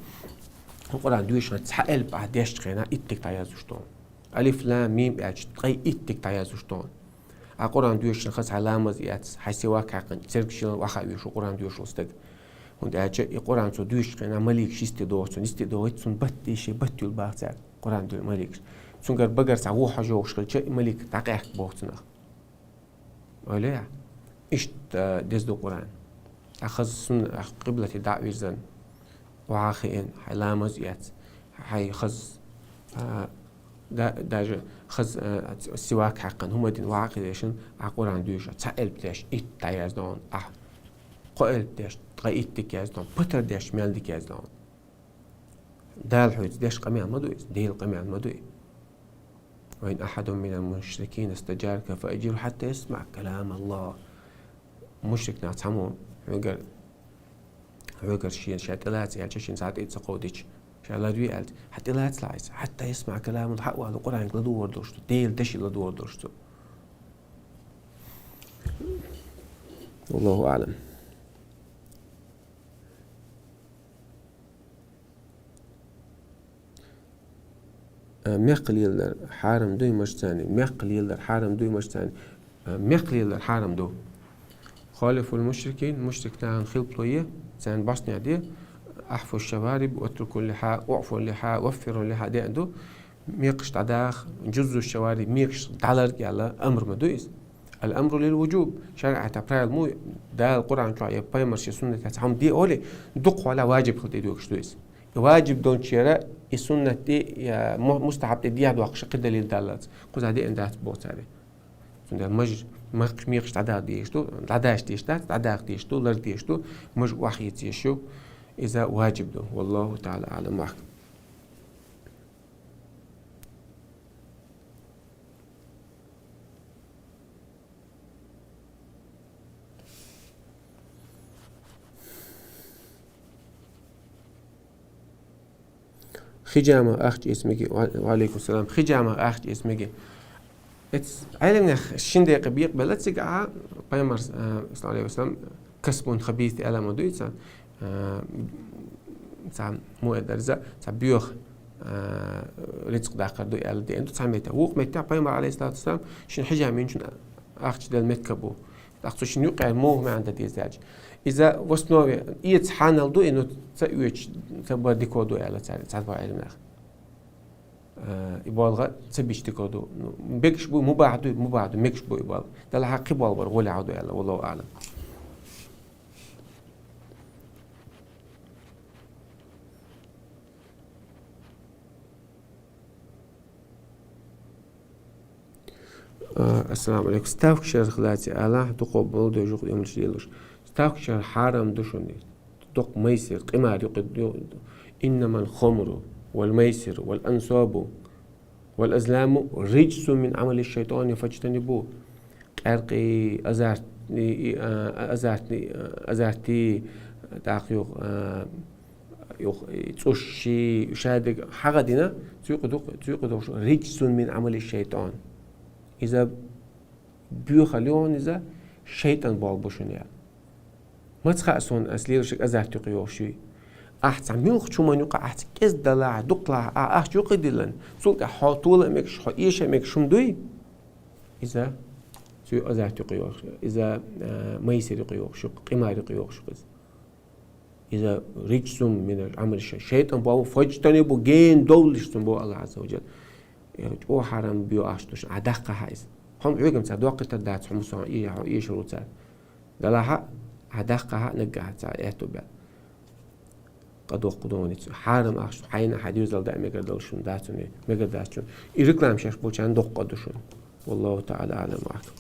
Къуръан доьшучу хенахь цхьа элп ахь дешчу хенахь иттаннаг дӀаяздеш ду хьуна. Алиф, лам, мим аьлча, ткъе иттаннаг дӀаяздеш ду хьуна. Ахь Къуръан доьшучу хенахь хаза хьайн ламаз а эцна, хьайн сивак хьаькхна, цергаш йиллина охьа а веш ву Къуръан доьшуш волу стаг. ХӀунда аьлча и Къуръан цо доьшучу хенахь маликаш йисте догӀу цунна, йисте догӀийта цунна, бат дийше, бат юьллу баха цаьрга Къуръан дуьйна маликаш. Цуьнгара багара цхьа вон хьожа йогӀуш хилча, и малик дӀакъаьхка боху цунах. Ойла е ахь? Иштта деза ду Къуръан. Ахь хаза сунна, ахь къиблате дӀа а вирзина, охьа а хиъна, хьайн ламаз а эцна, хьайн хаза, а, да-, даже хаза, а, сивак хьаькхна, хӀума дина охьа а хиъна, ахь Къуръан доьшуш, цхьа элп деш, итт дӀаязду хьуна, ахь кхо элп деш, ткъе иттаннаг язду хьуна, патар деш, мел дика язду хьуна. Дала хьоьца деш къамел ма ду иза, Делан къамел ма ду и. «وإن أحد من المشركين استجارك فأجره حتى يسمع كلام الله». Мушрик нах цхьаммо хьоьгара, хьоьгара шен, ша тӀелаца аьлча, шен цхьа тӀе а ца кховдича, ша ларве аьлча, хьан тӀелацалахь иза, «حتى يسمع كلام الله», хьа а валла Къуръанга ладугӀур долуш ду, Делан даши ладугӀур долуш ду. Аллаху аълам. А, мекх леладар хьарам дуй, мажцани? Мекх леладар хьарам дуй, мажцани? А, мекх леладар хьарам ду. «خالفوا المشركين», мушрик нахана хилпало е, царна бӀостанехь де, «أحفوا الشوارب واتركوا اللحى، أعفوا اللحى وفروا اللحى» деана ду, мекхаш дӀадаха, «جزوا الشوارب», мекхаш дӀаларг аьлла амр ма ду иза. «الأمر للوجوب», шариӀатан правил ма ю, Дала Къуръан чохь я пайхамарша суннатехь цхьа хӀума де олий, дукха хьолахь важиб хила тӀедоьгуш ду иза. И важиб долчера и суннат тӀе, я му-, мустахьаб тӀе дехьа доккхуш кхин далил даллалц, кхузахь деана дац боху цара. Цундела маж-, Мекх-, мекхаш дӀадаха дезаш ду, дӀадаха дезаш дац, дӀадаха дезаш ду, лар дезаш ду, маж охьа хецаш ю, иза ваджиб ду. Валлаху та'ала а'лам. Хиджама ахча эца меге, ва-, ва алейкум салам. Хиджама ахча эца меге. Эц Ӏелимнех шин декъа бекъ белла цига а, пайхамар, а, саллаллаху алейхи ва саллям, касбун хабис аьлла ма дуй цхьа, а, цхьа му эдарза, цхьа боьха, а, рицкъ даккхар ду аьлла деана ду цхьа метте. Вукх метте пайхамар алейхи салату ва саллям шин хиджама минчун ахча дала мекка бу. ТӀаккха цу шин юкъера муха маьӀна да деза аьлча. Иза в основе, эца хьанал ду, и ну ца оьцуш, ца бар дика ду аьлла цар, цар ба Ӏелимнех. Э, и болга ца бича дика ду. Ну, мегаш бу, мубахь ду, мубахь ду, мегаш бу и болга. Далла хьакхи болбар, гӀоли хьа ду аьлла, валлаху а'лам. А, ассаламу алейкум. Ставка шерх лаци Аллах, дукхо болу дойжух емлаш лелуш. Ставка шерх хьарам ду шуни. Докъ майсир, къимар юкъи ду. Иннамал хумру, вал майсир, вал ансабу, вал азламу риджсун мин амали шайтани фаджтанибу. Къаьркъи, азарт-, и, и, а, азартни, а, азарти, тӀаккха юх, а, юх, и, цӀушши, шадиг хьагӀа дина, цуьйкъу дукъ-, цуьйкъу докъуш, риджсун мин амали шайтан. Иза боьхал йохан иза, шайтан болх бу шуна яьл. Маца хаьа суна ас лелашиг азарт юкъа йохуш юй. Ахь цхьа муьлххачу хӀуман юкъа ахь цхьа кӀезиг далахь, дукха лахь, а ахча юкъа диллина, цул тӀаьхьа хьо тола а мегаш, хьо эша а мегаш хӀума дуй? Иза цу азарт юкъа йохуш, иза, а, майсир юкъа йохуш, юкъа, къимар юкъа йохуш юкъа иза. Иза риджсун мин амали шай-, шайтан бу, фаджтанибу, гена довлаш цун бу Аллах Азза ва Джалла. Э, чӀогӀа хьарам бу ахча ду шуна, а даккха хьа иза. Хьо хьоьгам цара доккхийтар дац, хьо мусо, и хьо эшар ву цара. Далахьа, а даккха хьа наггахьа цара аьтту баьл. Къа доккху доница. Хьарам ахча, хьайна хьа дирзал да мегар дала шуна дац уни, мегар дац шуна. И реклама шаьш болчарна доккха ду шуна. Валлаху та'ала а'лам ва ахкам.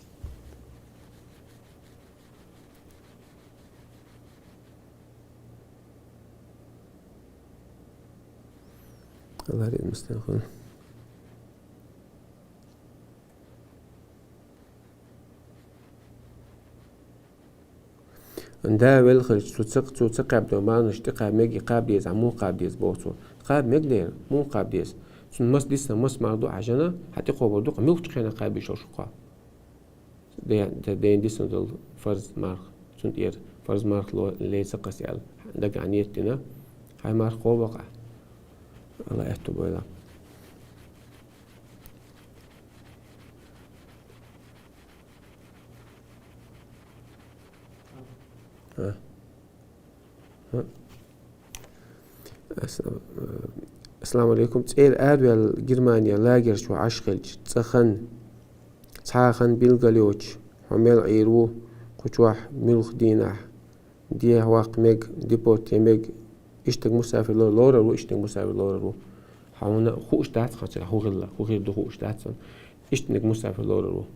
Аллах реза мастер хуьлда. Да велхарчу цу ца, цу ца кхаьбдо марнаш тӀекхаба мега, кхаба деза, муха кхаба деза боху цо. Кхаба мега дера, муха кхаба деза. Цунна мас диса, мас мар ду хьажана, хьан тӀекхобур ду, муьлххачу хенахь кхаьбийша шу кхо. Де-, де-, ден дисан долу фарз марха. Цунна тӀера фарз марха ло-, леца кхас аьлла. Дагахь нийят дина. Хьайн марха кхобакъа. Алла аьтту бойла. А. Ас-, э, ассаламу алейкум. ЦӀера араваьлла Германия лагерь чу Ӏаш хилча, цӀа хан, цхьа хан билгал йоцуш, хьо мел Ӏийр ву, кху чохь муьлха дийнахь, дехьа ваккха мега, депорт е мега, иштаг мусафир ло-, лорар ву, иштаг мусафир лорар ву. Хьуна хууш дац, хьан цигахь хӀу хилла, хӀу хир ду хууш дац хьуна. Иштаниг мусафир лорар ву.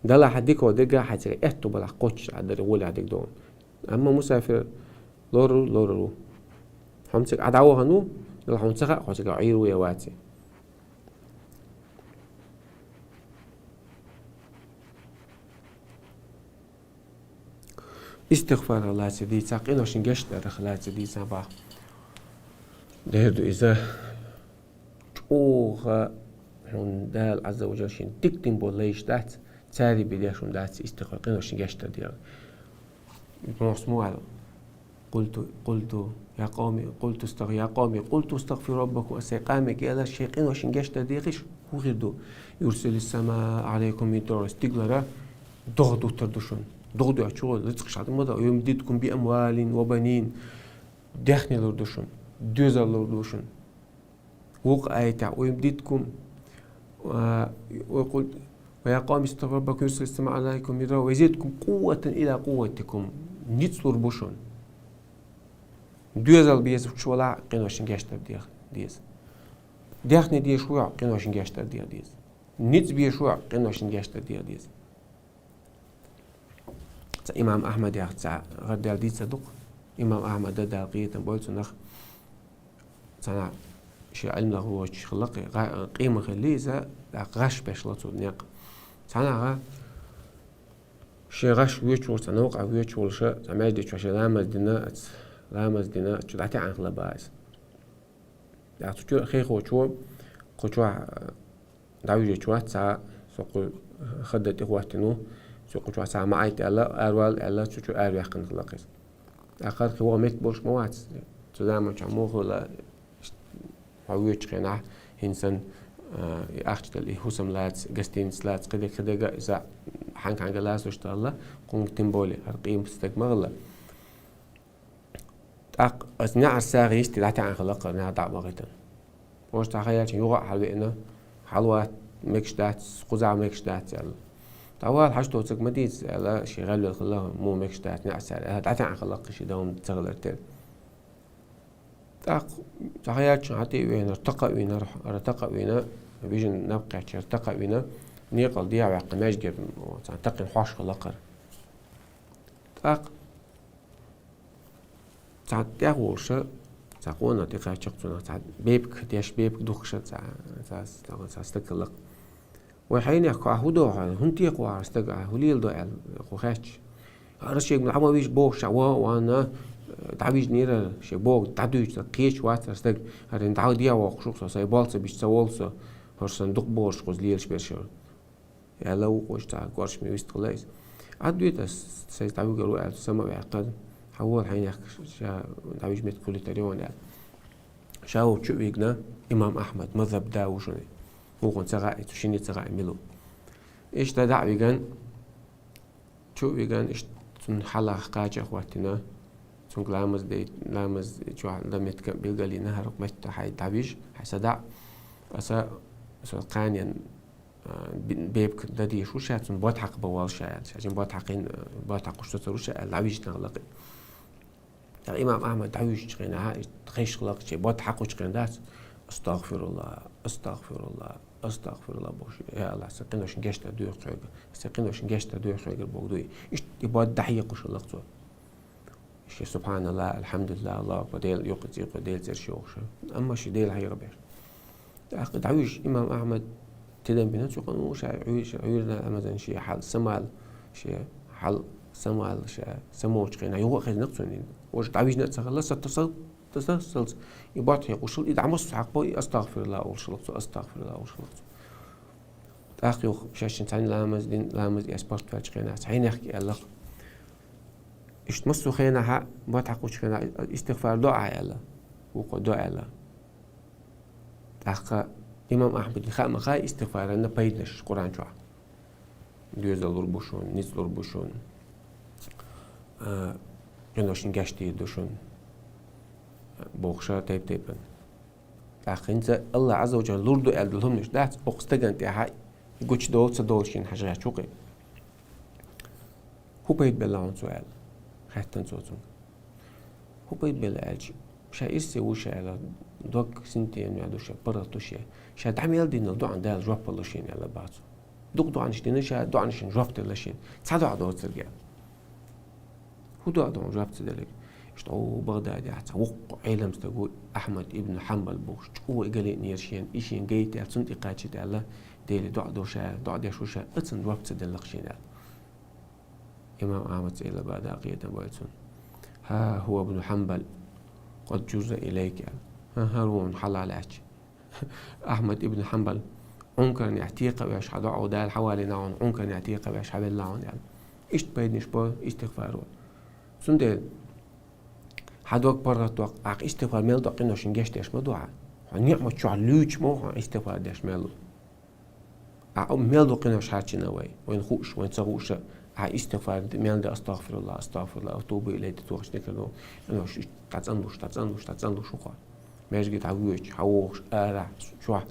Дала хьан дика дерга хьан цигахь аьтту балахь кхоччуш а дара, гӀолехь дерг догӀу. Амма мусафир лорар ву, лорар ву. Хьо цига Ӏа дӀавахана ву, дала хьуна ца хаьа, хьо цига Ӏийр ву я ваци. Истигъфарах лаций дийца, къиношна гечдарах лаций дийца бах. Дер ду иза. ЧӀогӀа хьуна Дала Азза ва Джалла шен дика дина болу лайш дац, цаьрий бен деш хӀума дац, истигъфар, къиношна гечдар дегӀа. Нохчо ма аьлла: «Къулту, къулту, я къавми, къулту стаг-, я къавми, къулту стагъфиру раббакум», аса къамега аьлла, шайн къиношна гечдар дехиш, хӀун хир ду? «Юрсилис самаа Ӏалайкум мидрара», стиглара догӀа дуттар ду шуна. ДогӀа дуьхьа чугӀо рицкъ шаьда ма дан, «ва юмдидкум би амвалин ва банин», даьхни лур ду шуна, доьзал лур ду шуна. Вукху аятехь: «Ва юмдидкум, ва, ва къул, ва я къавми стагъфиру раббакум юрсилис самаа Ӏалайкум мидрара ва язидкум къувватан ила къувватикум». Ницкъ лур бу шуна. Доьзал беза чу валахь, къиношна гечдар деха деза. Даьхни дезаш ву, къиношна гечдар деха деза. Ницкъ безаш ву, къиношна гечдар деха деза. Цхьа имам Ахьмад яхача цхьа гӀар даьлла дийца ду-кх. Имам Ахьмада, Дала къинхетам бойла цунах, цхьаннахьа ший Ӏилманах воацаш хилла-кх, гӀа-, къемах хилла иза, тӀаккха гӀаш беш хилла цо дунен тӀа. Цхьаннахьа ший гӀаш воьдуш волаш, цхьа новкъа воьдуш волаш, цхьа маьждиге чу ший ламаз дина, ламаз дина, чу дӀатаьӀна хилла ба из. ТӀаккха цу чу хехочо, кху чу дӀавижача вац цхьа, со кху хадда тӀехӀоттийна ва, со кху чу цхьа ма Ӏайта аьлла, аравала аьлла, цу чу араваьккхина хилла-кх из. ТӀаккха кхы ваха метта болаш ма вац. Цу заман чухь мухала хьо воьдучу хенахь, хӀинца санна, а, и ахча дала, и хӀусам лаца, гостиница лаца, кхидерг, кхидерг а иза хьанга-хьанга лацалуш далла, кхунга тем более, хӀара къемах стаг ма хилла. ТӀаккха аса неӀарса сагӀа йисте дӀатаьӀна хилла-кх, наха дӀа а бахийтина. Оаш цхьа ха яьлча юха а хьалвеана, хьалватта мегаш дац, кхузахьа мегаш дац аьлла. ДӀавала, хьашт доцург ма дийца аьлла, ший гӀелвелла хилла, муха мегаш дац, неӀарса сагӀа аьлла, дӀатаьӀна хилла-кх ший, дӀавала ца хилар тера. ТӀаккха цхьа ха яьлча хьатӀа а веана, такха а вийнар, ара такха а вийна, вижина наб кхаьчар, такха а вийна, некъал дехьаваьккха маьждигера, цхьана такхийна хьош хилла-кх хӀара. ТӀаккха цхьа тӀехволаш, цхьа къонах тӀекхаьча-кх цунах, цхьа бепиг деш, бепиг духкаш цхьа, цхьа, цхьа, цхьа стаг хилла-кх. «Вай хьайнехк, хьо хӀун до хьо? ХӀунда техка ва хьо стаг, хьо хӀун леладу?» аьлла, кхо хаьттича. «ХӀара шега дӀа ма вижа бохуш, ша ван а ванна, дӀавижнера, шен боху дӀадуьйцуш, кхеташ вацара стаг, хӀара дӀа дехьавоккхуш ву-кх со, сайн болх ца бича ца волу со, хӀара санна дукха бохурш кхуза лелаш берш хӀара», аьлла, вукхо иштта цхьа корчме вистхилла иза. «Ӏадда вита ас, сайца дӀавигар ву», аьлла, сама а ваьккхина, «хьавола хьайнехк, ша дӀавижа меттиг хилийтар ю хьуна», аьлла. Ша ву чу а вигна, имам Ахьмад, мазхӀаб да ву шуна. Вукхунна ца хаьа, цу шинне ца хаьа мила ву. Иштта дӀа а вигна, чу а вигна, иштта цунна хьалха кхача а хӀоттийна, цунга ламаз дайта, ламаз чохь дан меттиг а билгалйина, хӀара метта хьай дӀавижа, хьай садаӀа, аса, аса кханенна, а, би-, бепиг дан дезаш ву ша, цунна бод хьакха бан воллу ша аьлла. Ша шен бод хьакхийна, бод хьакхуш соцур ву ша аьлла, дӀавижна хилла-кх. ТӀаккха имам Ахьмад дӀавуьжучу хенахь, иштта хезаш хилла-кх, шен бод хьакхучу хенахь дац: «АстагӀфируллахӀ, астагӀфируллахӀ, астагӀфируллахӀ», – бохуш. «Я АллахӀ, сан къиношна гечдар доьху хьоьга, сан къиношна гечдар доьху хьоьгара», – боху дуй. Иштта и бод дӀахьекхуш хилла-кх цо. Шен «СубхьаналлахӀ, АлхьамдулиллахӀ, АллахӀу акбар», Дела юкъа-цӀикъа, Дела цӀераш йохуш. Амма шен Дела хьехабеш. ТӀаккха дӀавижа имам Ахьмад тидам бина цу къаман, ша Ӏуьйр-, ша Ӏуьйранна Рамазан шен хьал самал, шен хьал самал, ша самолчу хенахь юха а хезна-кх цунна. Вожа дӀавижна а ца хилла, са таса-, тасалц и бод хьекхуш хилла, и дӀа массо а хьакхабо, и «АстагӀфируллахӀ» олуш хилла-кх цо, «АстагӀфируллахӀ» олуш хилла-кх цо. ТӀаккха юха шаьшшинна цхьаьна ламаз дина, ламаз эцна паргӀат ваьллачу хенахь цхьа хьенехка аьлла-кх: «Иштта массо а хенахь, бод хьакхучу хенахь истигъфар до ахь?» – аьлла. Вукхо: «До», – аьлла. ТӀаккха имам Ахьмадна хаа ма хаьа истигъфаран пайданаш Къуръан чохь. Доьзал лур бу шуна, ницкъ лур бу шуна, а, къиношна гечдийр ду шуна, бохуш тайп-тайпана. ТӀаккха хӀинца АллахӀ Ӏазза ва Жалла лур ду аьлла долу хӀуманаш дац, окху стагана тӀехь гучудолу ца долу шена хьажа гӀерташ ву-кх и. «ХӀун пайда белла хьуна цо?» – аьлла, хаьттина цо цуьнга. «ХӀун пайда белла?» – аьлча, ша ирсе ву ша аьлла, дог синтем ду ша, паргӀат ду ша. Ша дӀа мел динал доӀан Дала жоп ло шена аьлла баха цо. Дукха доӀанаш дина ша, доӀанашна жоп делла шена. Цхьа доӀа доцург аьлла. «ХӀун доӀа ду хьуна жоп ца делларг?» Иштта ву Багъдадехь цхьа вукху Ӏелам стаг ву, Ахьмад ибн Хьанбал бохуш, чӀогӀа и галиънера шена, и шена гайта аьлла, цунна тӀекхачийта аьлла, Деле доӀа до ша, доӀа деш ву ша, аса цунна жоп ца делла-кх шена аьлла. Имам Ахьмад цӀе лаба, Дала къинхетам бойла цунна. «ХӀа хӀува ибн Хьанбал, къад журра илайка», – аьлла. «ХӀан, хӀара ву хьуна хьалха лаьтташ Ахьмад ибн Хьанбал, Ӏункарнехь текха а веш хьан доӀа, Дала хьавалийна хьуна, Ӏункарнехь текха а веш хьавелла хьуна», – аьлла. Иштта пайданаш бо истигъфаро. Цундела хьан дог паргӀат доккху, ахь истигъфар мел доккху къиношна гечдеш ма ду хьан. Хьо ниӀмат чохь луьйчу ма ву хьан истигъфар деш мел ву. Ахь мел доккху къинош хьарчийна вай, вайна хууш, вайна ца хууш, ахь истигъфар мел дан, «АстагӀфируллахӀ, астагӀфируллахӀ, атубу илайхӀ», тохаш декхар ду, къинош иштта дӀацӀанлуш, дӀацӀанлуш, дӀацӀанлуш ву хьо. Маьждиге дӀавоьдуш, хьан вогӀуш, арахь, чохь.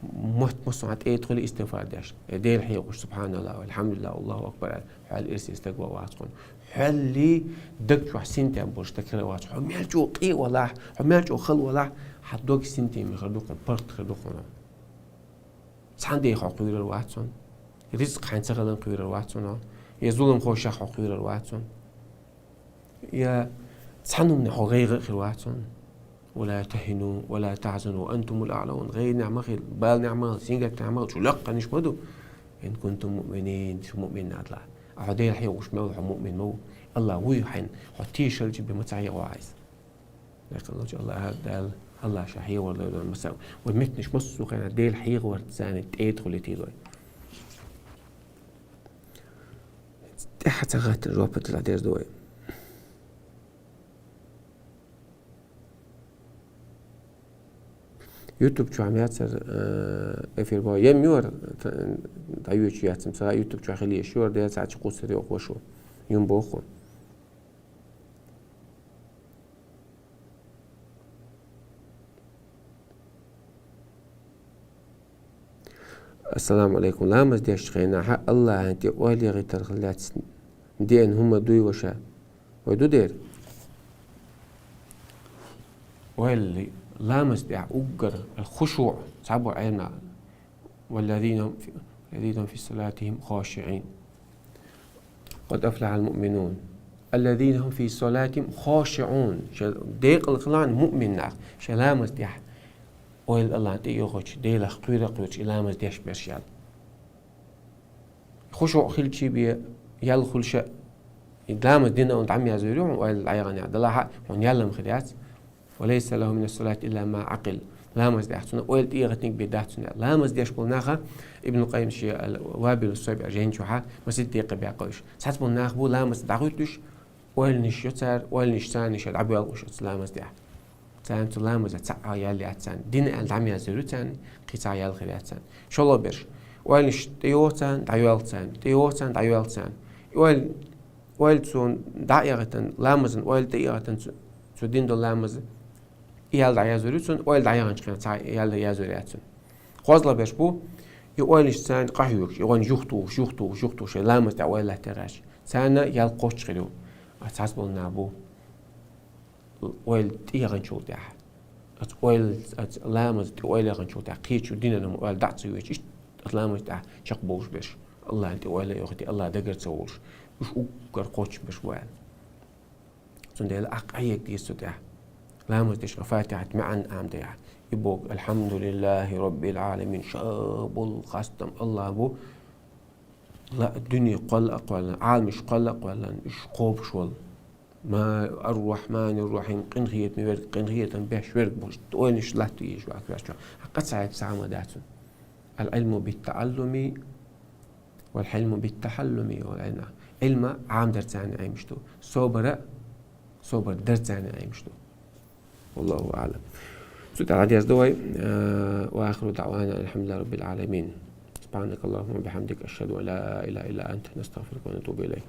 Мотт массо а хьан тӀе а тхуьлу истигъфар деш. Э, Дела хьекъуш, «СубхьаналлахӀ, валхьамдулиллахӀ, валлахӀу акбар», аьлла, хьол ирсе стаг ван вац хьуна. Хьоллий даг чохь синтем болуш стаг хир вац. Хьо мел чӀогӀа къе а валахь, хьо мел чӀогӀа хала валахь, хьан дог синтем хир ду хьуна, паргӀат хир ду хьуна. Цхьана ден хьо кхуьйрар вац хьуна. Рицкъ хьайна ца хиларна кхуьйрар вац хьуна. Я зуламхошах хьо кхоьрур вац хьуна. Я цхьаннена хьо гӀайгӀа а хир вац хьуна. «ولا تهنوا ولا تحزنوا وأنتم الأعلون». ГӀайгӀане ма хила, балане ма хила, сингаттане ма хила, шу лакханаш ма ду. «إن كنتم مؤمنين», шу муъмин нах далахь. А хьо Дела хьехаш мел ву, хьо муъмин ма ву. АллахӀ вуй хьайна, хьо тешалча бе ма ца хьехаву Ӏайса. Декъалча АллахӀа Дала, АллахӀ ша хьехавар дойла вайна массане. Вай меттанаш массо а хенахь Дела хьехаварца царна тӀетта хуьлий тилой. ТӀаьхьа цхьа хаттар жоп дала деза ду вай. YouTube чохь ма яцара, э, эфир бо. Ем юар, та-, дӀайоьчу яцам сага YouTube чохь хила еш юар, дера цхьа чу кхуссар йохуш ву. Юм боху. Ассаламу алейкум. Ламаз деш хенахьа АллахӀан тӀе ойла яхийтарх лаьцна деана хӀума дуй ваша? Вай ду дера? Ойла ламаз тӀехь уггар аль-хушуъ, цхьабо Ӏелма. «والذين هم في، والذين هم في صلاتهم خاشعين. قد أفلح المؤمنون. الذين هم في صلاتهم خاشعون». Шен декъала хилан муъмин нах. Шен ламаз тӀехь ойла АллахӀан тӀе йохучу, Делах кхуьйра кхуьйручу и ламаз деш берш ял. Хушуъ хилчий бе, ял хуьлуш а, и ламаз дина он дӀа ма яздойр ю хьуна ойла дӀаяханехь, делахь а хьуна ял-м хир яц. «وليس له من الصلاة إلا ما عقل». Ламаз тӀехь цунна ойла тӀеэхатниг бен дац цунна. Ламаз деш болу наха, Ибн Къаййим шен аль-Вабилу Саййиб жен чохьа масийтта декъа баьккхина уьш. Цхьацца болу нах бу ламаз дӀахӀуьттуш, ойланаш ю цара, ойланаш царна ша дӀабоьлхуш оцу ламаз тӀехь. Царна цу ламаза цхьа а ял яц царна. Дина аьлла дӀа ма яздойр ю царна, кхин цхьа ял хир яц царна. ШолгӀа берш. Ойланаш тӀейогӀу царна, дӀайоьлху царна, тӀейогӀу царна, дӀайоьлху царна. И ойла Ойла цунна дӀа а яхийтина, ламазан ойла тӀе а яхийтина цу, цу дина долу ламаза, и ял дӀаяздойр ю цунна, ойла дӀаяханчу хенахь цхьа а ял яздойр яц цунна. КхозлагӀа берш бу, и ойланаш царна къахьоьгуш, и гӀойн юхатухуш, юхатухуш, юхатухуш, шайн ламаз тӀехь ойла латтор яц. Царна ял кхоччуш хир ю. А цхьацца болу нах бу. Ойла тӀе яханчул тӀаьхьа. Оцу ойла, оцу ламаза тӀе ойла яханчул тӀаьхьа кхечу динан хӀума ойла дӀа а ца йоьдуш, иштта оцу ламаза тӀехь чекхбовлуш берш. АллахӀан тӀе ойла а йохуьйтий, АллахӀ дагара ца волуш, уьш уггар кхоччуш берш бу аьлла. Цундела ахь къахьега деза цу тӀехь. Ламаз деш, Фатихьат маьӀна Ӏамадайахь. И боху: «الحمد لله رب العالمين», ша болу хастам АллахӀ бу, ла-, дуьне кхолла а кхоьллина, Ӏаламаш кхолла а кхоьллина, уьш кхобуш волу. Ма-, ар-Рахьманир-Рахьим, къинхетаме верг, къинхетам беш верг бу. Ойла иштта латта езаш вац ваьш чохь. Хьан кхин цхьа хӀума дац цунна. «العلم بالتعلم والحلم بالتحلم», олу Ӏилма. Ӏилма Ӏамадар царна Ӏемаш ду. Собар а, собар дар царна Ӏемаш ду. Валлаху аълам. Цу тӀехь деза ду вай, э, «وآخر دعوانا أن الحمد لله رب العالمين. سبحانك اللهم وبحمدك، أشهد أن لا إله إلا أنت، نستغفرك ونتوب إليك».